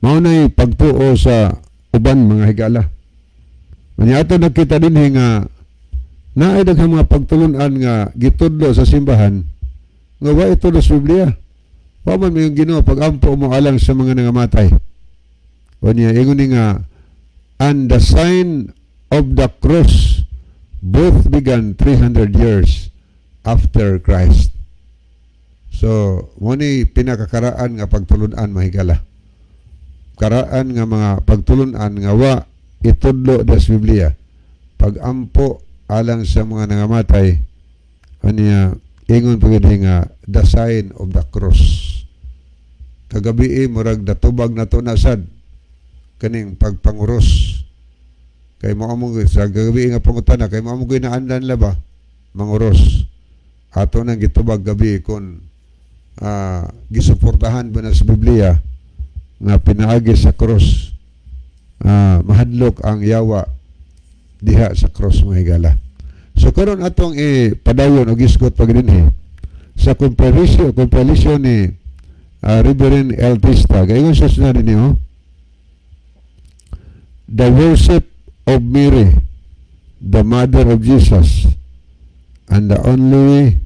S2: mao na'y pagtuo sa uban, mga higala. Manya ato nakita din nga naay daghang mga pagtulunan nga gitudlo sa simbahan nga wa itudlo sa Biblia. Wa man may Ginoo pag-ampo mo alang sa mga nangamatay. O niya, ingon ni nga, and the sign of the cross, both began 300 years after Christ. So, mo ni pinakakaraan nga pagtulunan, mahigala. Karaan nga mga pagtulunan nga wa itudlo sa Biblia. Pag-ampo alang sa mga nangamatay, aniya ingon pa gid nga the sign of the cross. Kagabi eh, murag natubag na to na sad kaning pagpanguros. Kay mo amo sa gabi nga pangutana, kay mo amo ginaandan la ba manguros. Ato nang gitubag gabi kung gisuportahan ba na sa Biblia nga pinaagi sa cross, mahadlok ang yawa diha sa cross, mga higala. So karon atong ipadayon og isgot pag dinhi sa compilation ni Reverend El Tista. Gayon siya sinabi niyo, the worship of Mary, the mother of Jesus, and the only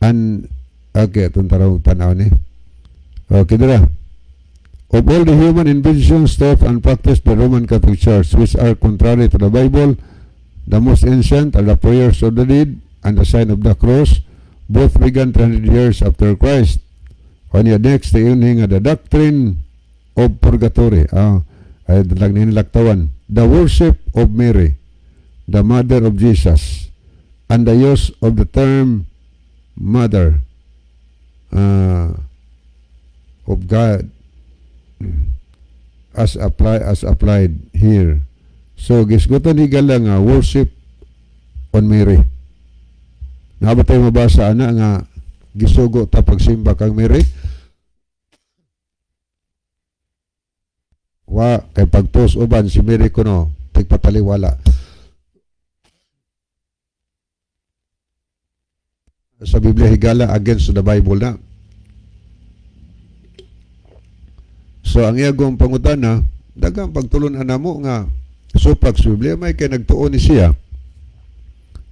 S2: and okay, itong taraw tanaw ni. Okay, dira. Of all the human inventions taught and practiced by Roman Catholic Church, which are contrary to the Bible, the most ancient are the prayers of the dead and the sign of the cross, both began 300 years after Christ. On the next, the evening, the doctrine of purgatory. Ay lang ninilaktawan. The worship of Mary, the mother of Jesus, and the use of the term mother of God as applied here. So gisgutan ni gala nga worship on Mary. Naa ba tayo mabasa ana nga gisugo ta pagsimba kang Mary? Wa, kay pagtus uban si Mary kuno tigpataliwala. Sa Biblia, higala, against the Bible na. So ang iyagong pangutana, daghang pagtulon namo nga supak sa Biblia may kay nagtuo ni siya.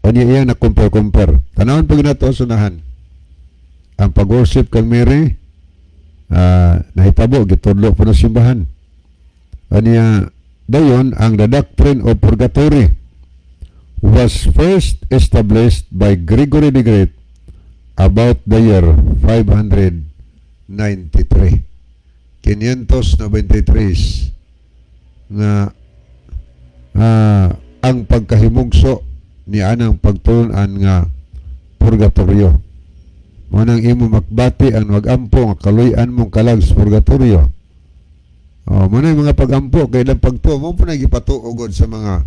S2: Unya iya na compare compare. Tanawon pag nato sunahan. Ang pag-worship kang Mary nahitabo gitudlo po ng simbahan. Anya dayon ang the doctrine of purgatory was first established by Gregory the Great about the year 593. 593 nga ang pagkahimugso ni anang pagtulunan nga purgatorio. Mao nang imo makbati ang magampo nga kaluy-an mong kalag sa purgatorio. Oh, mao na yung mga pagampo kay ilang pagtuo mao po na gipatuo gud sa mga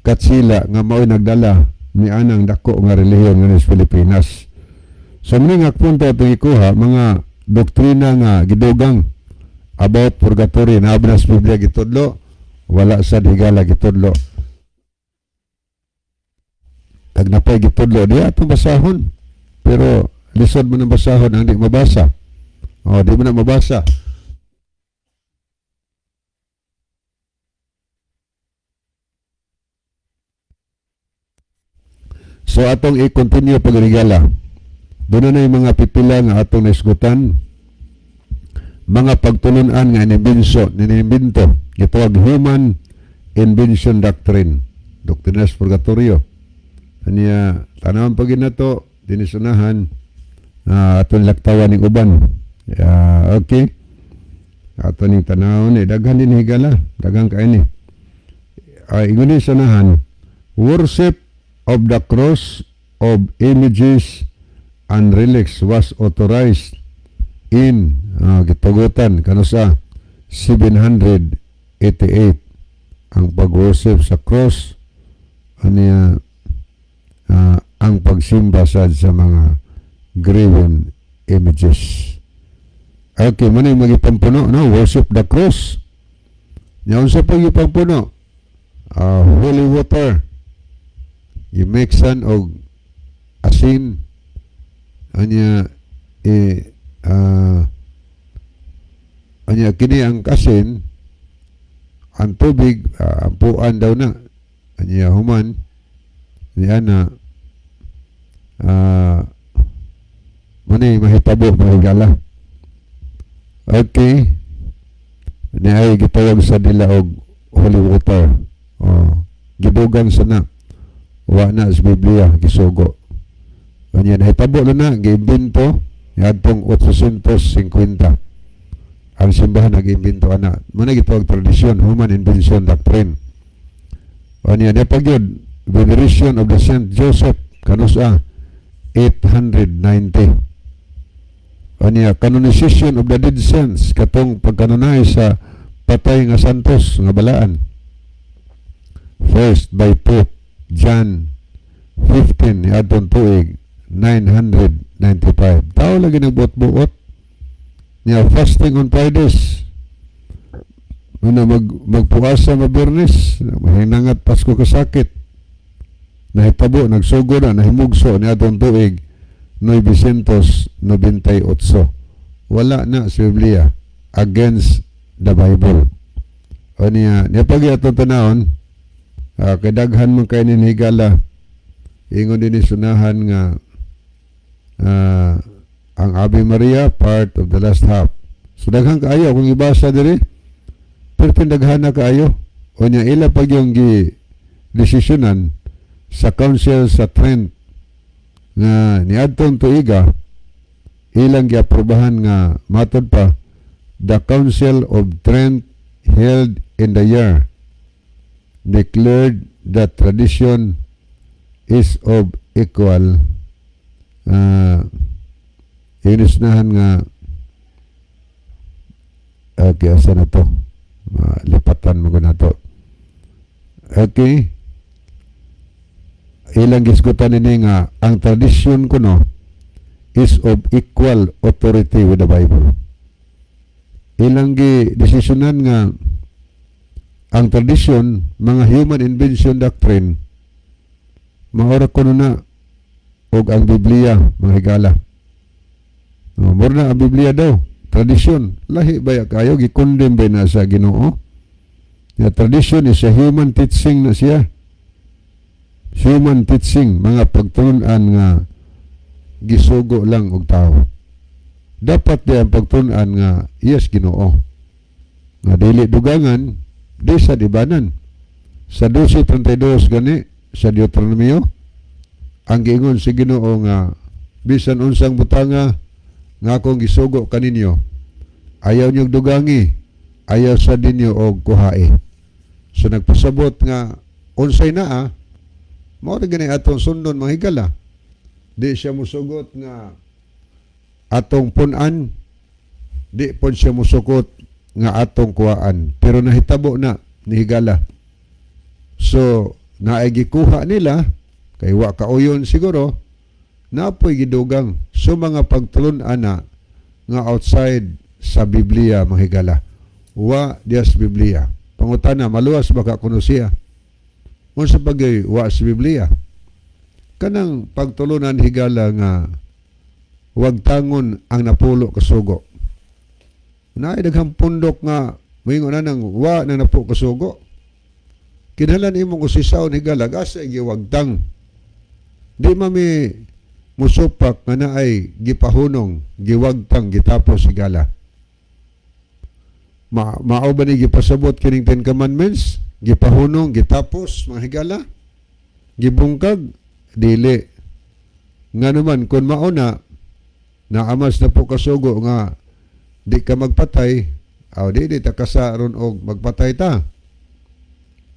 S2: katsila nga mao'y nagdala ni anang dako nga relihiyon nga sa Pilipinas. So muna nga punto atong ikuha mga doktrina nga gidugang about purgatory na na sa Biblia gitudlo, wala sa higala gitudlo. Kag napay gitudlo diya atong basahon. Pero lisod mo nang basahon ang di mabasa. O, di mo na mabasa. So atong i-continue pagrigala. Doon na yung mga pipila nga atong naisgutan. Mga pagtulunan nga inimbinso, ninimbinto. Gitawag human invention doctrine. Doctrina sa purgatorio. Anya, tanawan pag to, dinisunahan, atong laktawan ning uban. Okay. Ato ning tanawon eh, daghan din higala, daghan kay ni. Ingon ni sunahan, worship of the cross of images and relics was authorized in gitugutan kano sa 788 ang pag-worship sa cross, aniya ang pagsimba sad sa mga graven images. Okay, man yung magipampuno, no? Worship the cross. Nya unsa pa gipampuno? Holy water. Gimixan og asin, anya eh anya kini ang asin, ang tubig, ampuan daw na, anya human niya na mani mahitabo, mahigala. Okay, ni ay gitawag sa nila og holy water. Oh, gidugang sa na, wa na sa Biblia gisugo. Anya nahitabo na na giimbento niadtong 850. Ang simbahan nag-imbento ana. Mao na gitawag tradisyon, human invention doctrine. Anya niya pa gyud veneration of the Saint Joseph kanusa 890. Anya canonization of the dead saints, katong pagkanunay sa patay nga santos nga balaan, first by Pope John 15 niadtong tuig 995. Tao lagi nagbuot-buot niya. Fasting on Fridays, una magpuasa mabiyernes, mahinangat Pasko kasakit. Nahitabo, nagsugo na, nahimugso niadtong tuig 998. Wala na sa Biblia, against the Bible. O niya, niya pag atong tanawon, kay daghan man kay higala. Ingon din ni sunahan nga ang Ave Maria part of the last half. So daghan kaayo kung ibasa diri. Pero pindaghan na kaayo. O niya ila pag yung gi desisyonan sa Council sa Trent nga niadtong tuiga ilang giaprobahan nga matod pa the Council of Trent held in the year declared that tradition is of equal inisnahan nga. Okay, asa na to? Lipatan mo ko na to. Okay, ilang gisgutan ini nga ang tradisyon kuno is of equal authority with the Bible. Ilang gi desisyonan nga ang tradisyon, mga human invention doctrine, maora kuno na og ang Biblia, mga higala. No, mura na ang Biblia daw, tradisyon. Lahi ba kayo gi-condemn ba na sa Ginoo? The tradition is a human teaching na siya. Human teaching, mga pagtulunan nga gisugo lang og tao. Dapat di ang pagtulunan nga yes Ginoo. Nga dili dugangan, di sa dibanan. Sa 12:32 gani sa Deuteronomio. Ang giingon si Ginoo nga bisan unsang butanga nga akong gisugo kaninyo, ayaw niyong dugangi, ayaw sa ninyo og kuhae. So nagpasabot nga unsay naa, mao ra gani atong sundon, mga higala. Di siya musugot nga atong punan, di pod siya musukot nga atong kuhaan. Pero nahitabo na ni, higala. So naay gikuha nila kay wa kauyon siguro, napoy gidugang. So mga pagtulun-an na nga outside sa Biblia, mga higala. Wa diya sa Biblia. Pangutana, maluwas ba ka kuno siya? Unsa pagay wa sa Biblia? Kanang pagtulunan, higala, nga wagtangon ang napulo ka sugo. Naay daghang pundok nga moingon na nang wa na napulo ka sugo. Kinahanglan imong usisawon, higala, asa giwagtang. Di mami musupak nga naay gipahunong, giwagtang, gitapos, higala. Mao ba ni gipasabot kining Ten Commandments? Gipahunong, gitapos, mga higala? Gibungkag? Dili. Nga naman, kung mauna, naamas na po kasugo nga di ka magpatay, aw di ta kasaron og magpatay ta.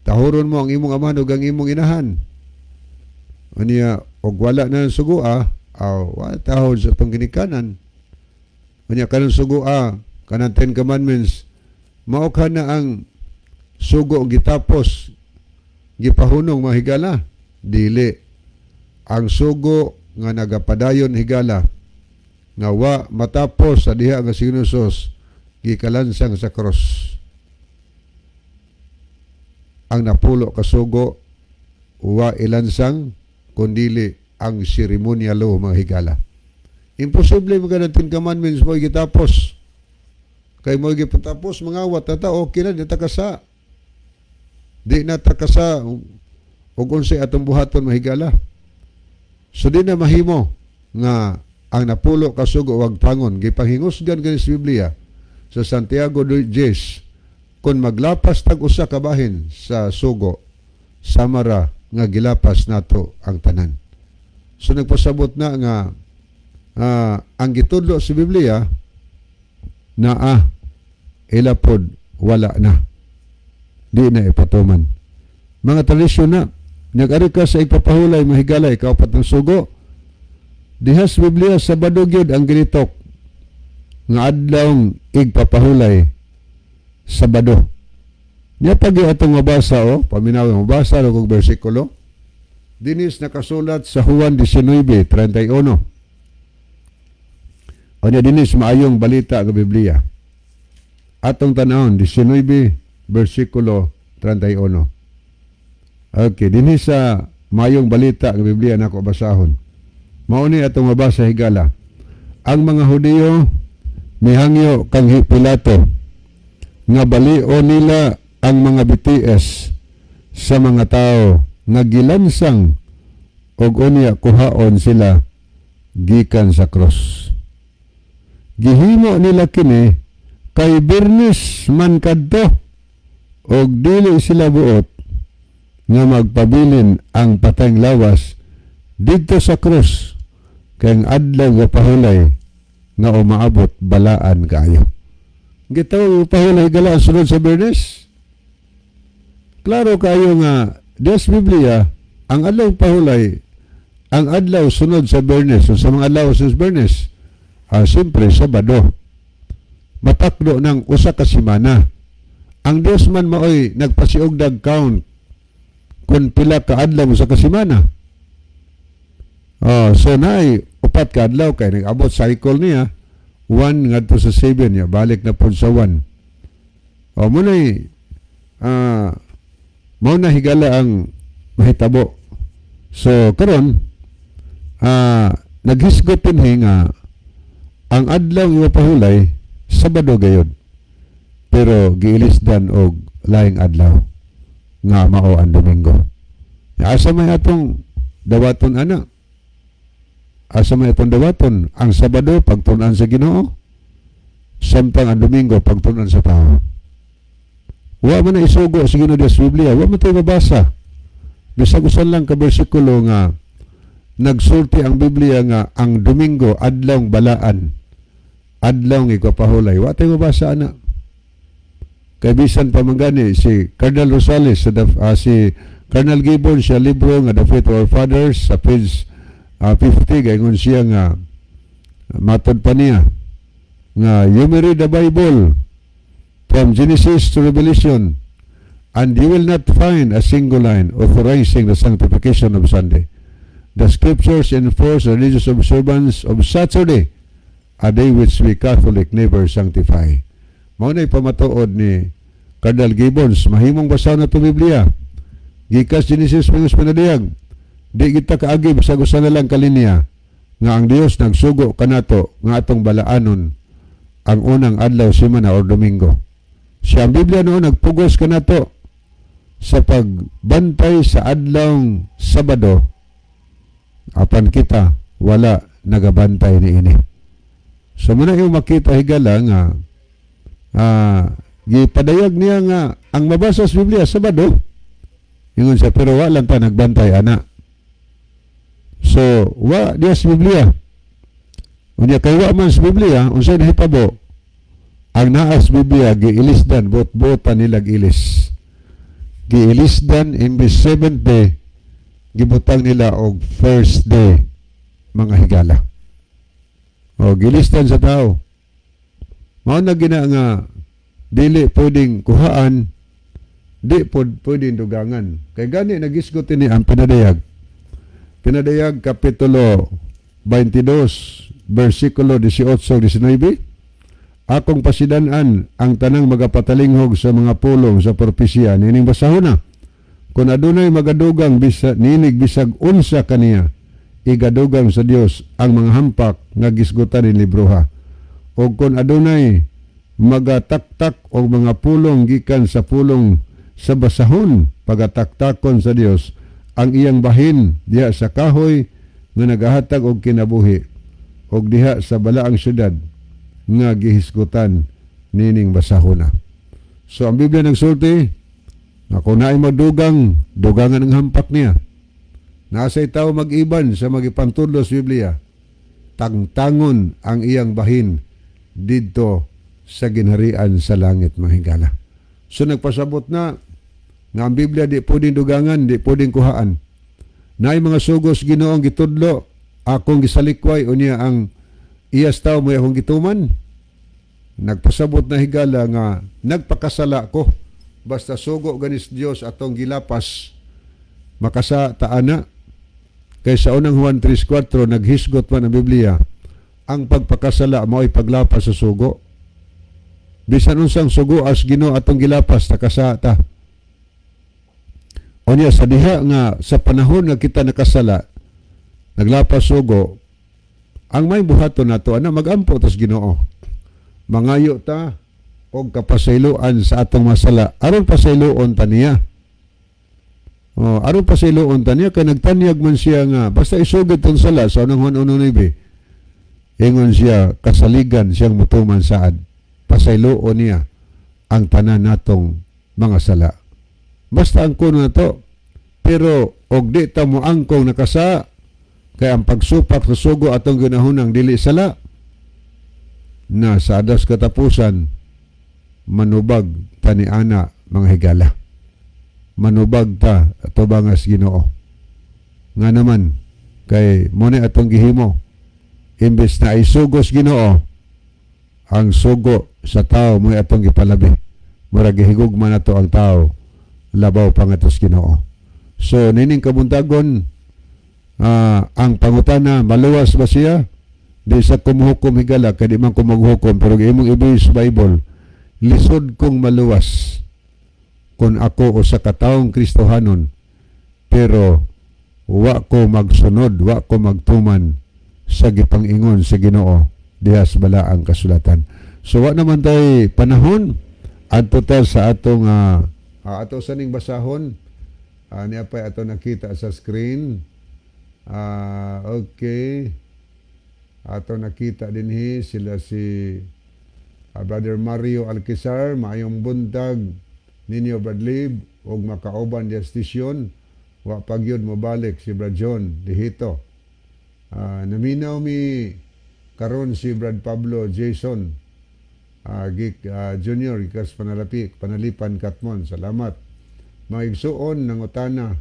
S2: Tahuron mo ang imong amahan ug ang imong inahan. Unya og wala na ang sugoa, aw wa tahod sa atong ginikanan. Unya kanang sugoa, kanang Ten Commandments, mao ka na ang sugo gitapos, gipahunong, mga higala? Dili. Ang sugo nga nagapadayon, higala, nga wa matapos sa diha nga si Jesus gikalansang sa cross. Ang napulo ka sugo wa ilansang kundili ang ceremonial law, mga higala. Imposible mo ng Ten Commandments mo gitapos. Kay mo gipatapos, mga wat na ta, okay na, di ta kasa. Di na ta kasa ug unsay atong buhaton, mga higala. So di na mahimo nga ang napulo ka sugo wagtangon. Gipanghingusgan gani sa Biblia sa Santiago 10, kung maglapas tag usa ka bahin sa sugo, samara nga gilapas nato ang tanan. So nagpasabot na nga ang gitudlo sa Biblia naa ilapod wala na. Di na ipatuman. Mga tradisyon na. Nag-ari ka sa ipapahulay, mga higala, ikaapat ng sugo. Diha sa Biblia, Sabado gyud ang gilitok nga adlawng igpapahulay, Sabado. Nya pag atong mabasa o, paminaw, mabasa o kog bersikulo. Dinis nakasulat sa Juan 19:31. O niya dinis maayong balita ng Biblia. Atong tanawon 19 bersikulo 31. Okay, dinhi sa maayong balita ng Biblia nako basahon. Mao ni atong mabasa, higala. Ang mga Hudiyo mihangyo kang Pilato nga balio nila ang mga BTS sa mga tao nga gilansang og unya kuhaon sila gikan sa cross. Gihimo nila kini kay Biyernes man kadto og dili sila buot nga magpabilin ang patayng lawas didto sa krus kay ang adlaw nga pahulay nga umaabot balaan kaayo. Gitawag pahulay, higala, ang sunod sa Biyernes. Klaro kayo nga Dios Biblia ang adlaw pahulay ang adlaw sunod sa Biyernes. So, sa mga adlaw sa Biyernes, siyempre Sabado. Matakdo ng usa ka semana. Ang Dios man maoy nagpasiugdag count kung pila ka adlaw sa kasemana. Oh, so naay upat ka adlaw kay nag-abot cycle niya 1 ngadto sa 7 niya balik na pod sa 1. Oh, mo nay mao na, higala, ang mahitabo. So karon naghisgot dinhi nga ang adlaw nga pahulay Sabado gayod. Pero giilisdan og laing adlaw nga mao ang Domingo. Asa may atong dawaton ana? Asa may atong dawaton? Ang Sabado pagtun-an sa Ginoo, samtang ang Domingo pagtun-an sa tao. Wa man na isugo sa Ginoo sa Biblia, wa man tayo mabasa. Bisag usa lang ka bersikulo nga Nagsulti ang Biblia nga ang Domingo adlawng balaan, adlaw igpapahulay. Wa tayo mabasa ana. Kay bisan pa man gani si Cardinal Rosales sa si Cardinal Gibbons sa libro nga The Faith of Our Fathers, sa page 50, gaingon siya nga matod pa niya nga you may read the Bible from Genesis to Revelation and you will not find a single line authorizing the sanctification of Sunday. The scriptures enforce the religious observance of Saturday, a day which we Catholic never sanctify. Mao na'y pamatuod ni Cardinal Gibbons, mahimong basa na to Biblia. Gikas Genesis mga panadiyag. Di kita kaagi bisag usa na lang kalinya nga ang Dios nagsugo kanato nga atong balaanon ang unang adlaw semana or Domingo. Siya ang Biblia noon nagpugos kanato sa pagbantay sa adlawng Sabado, apan kita wala nagabantay niini. So muna yung makita, higala, nga gipadayag niya nga ang mabasa sa Biblia Sabado. Ingon siya, pero wala lang ta nagbantay ana. So wa diya sa Biblia. Unya kay wa man sa Biblia, unsay nahitabo? Ang naa sa Biblia giilisdan, bot-botan nila giilis. Giilisdan, imbis seventh day gibutang nila og first day, mga higala. O gilisdan sa tao. Mao na gina nga dili pwedeng kuhaan, di pod pwedeng dugangan. Kay gani nagisgot ini ang pinadayag. Pinadayag kapitulo 22 bersikulo 18 19: "Akong pasidan-an ang tanang magapatalinghog sa mga pulong sa propesiya nining basahona. Kung adunay magadugang bisa ninig bisag unsa kaniya, igadugang sa Dios ang mga hampak nga gisgutan ni libroha. O kung adunay magataktak og mga pulong gikan sa pulong sa basahon, pagataktakon sa Dios ang iyang bahin diha sa kahoy nga nagahatag og kinabuhi og diha sa balaang syudad nga gihisgutan nining basahona." So ang Biblia nagsulti nga kung naay magdugang, dugangan ang hampak niya. Nasa tao mag-iban sa magipantudlo sa Biblia, tangtangon ang iyang bahin didto sa ginharian sa langit, mga higala. So nagpasabot na nga ang Biblia di pwedeng dugangan, di pwedeng kuhaan. Naay mga sugos Ginoong gitudlo, akong gisalikway, unya ang iyas tao mo akong gituman. Nagpasabot na, higala, nga nagpakasala ko. Basta sugo ganis Dios atong gilapas, makasa taana. Kay sa unang Juan 3.4 naghisgot man ang Biblia, ang pagpakasala mao'y paglapas sa sugo. Bisan unsang sugo as Ginoo atong gilapas, nakasa ta. Unya sa diha nga sa panahon nga kita nakasala, naglapas sugo, ang may buhaton nato ana, magampo tas Ginoo. Mangayo ta og kapasayloan sa atong masala aron pasayloon ta niya. Oh, aron pasayloon ta niya kay nagtanyag man siya nga basta isugid tong sala sa unang Juan 1:9. Ingon siya kasaligan siyang mutuman saad. Pasayloon niya ang tanan natong mga sala. Basta ang kuno nato. Pero og di ta mo angkong nakasa kay ang pagsupak sa sugo atong ginahunang dili sala na sa adas katapusan manubag ta ni ana, mga higala. Manubag ta atubangas Ginoo. Nga naman kay mo ni atong gihimo, imbes na isugos Ginoo, ang sugo sa tao mo atong gipalabi. Murag gihigugma nato ang tao labaw pa nga sa Ginoo. So nining kabuntagon, ang pangutana, maluwas ba siya? Di sa kumuhukom, higala, kay di man ko maghukom, pero imong ibig sa Bible, lisod kong maluwas kung ako usa ka taong Kristohanon pero wa ko magsunod, wa ko magtuman sa gipang-ingon sa Ginoo diha sa balaang kasulatan. So wa naman tay panahon adto ta sa atong ato sa ning basahon niya pa ato nakita sa screen. Okay. Ato nakita dinhi sila si Brother Mario Alquizar, "Maayong buntag ninyo, Brad Lib ug makauban diya station. Wa pa gyud mobalik si Brad John dihito." Naminaw mi karon si Brad Pablo Jason Geek Junior gikas Panalapi, Panalipan, Katmon. Salamat. Mga igsuon, nangutana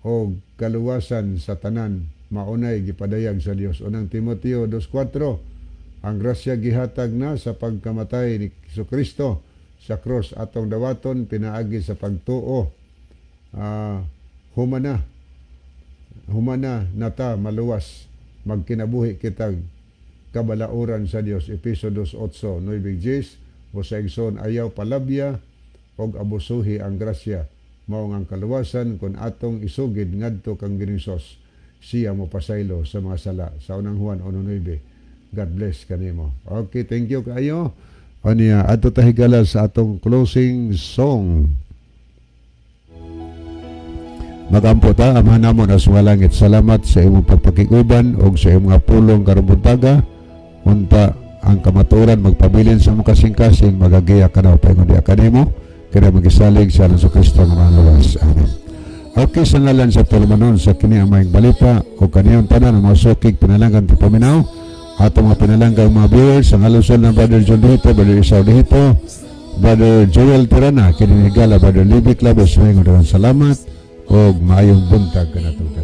S2: og kaluwasan sa tanan maunay gipadayag sa Dios. Unang Timoteo 2:4. Ang grasya gihatag na sa pagkamatay ni Kristo sa cross, atong dawaton pinaagi sa pagtuo. Humana nata maluwas, magkinabuhi kitag kabalauran sa Dios. Epeso 2:8, 9 10. O sa igsoon, ayaw palabya og abusuhi ang grasya. Mao nga ang kaluwasan kun atong isugid ngadto kang Ginoong Hesus, siya mo pasaylo sa mga sala, sa Unang Juan 1:9. God bless kanimo. Okay, thank you kaayo. Unya, adto ta, higala, sa atong closing song. Magampo ta. Amahan namo na sa langit, salamat sa imong pagpakiguban og sa imong nga pulong karong buntaga. Unta ang kamatuoran magpabilin sa imong kasing-kasing, magagiya ka na paingon diha kanimo. Kaya magisalig sa ngalan sa Kristo nga manluwas. Amen. Okay, sa ngalan sa tulumanon sa kini ang maayong balita o kaniyang tanan ang mga sukig pinalanggan paminaw ato mga pinalanggang mga viewers, sa ngalan ng Brother John Dihito, Brother Isao Dihito, Brother Joel Tirana, kini higala Brother Libby Claves, maayong salamat og maayong buntag kanatong tanan.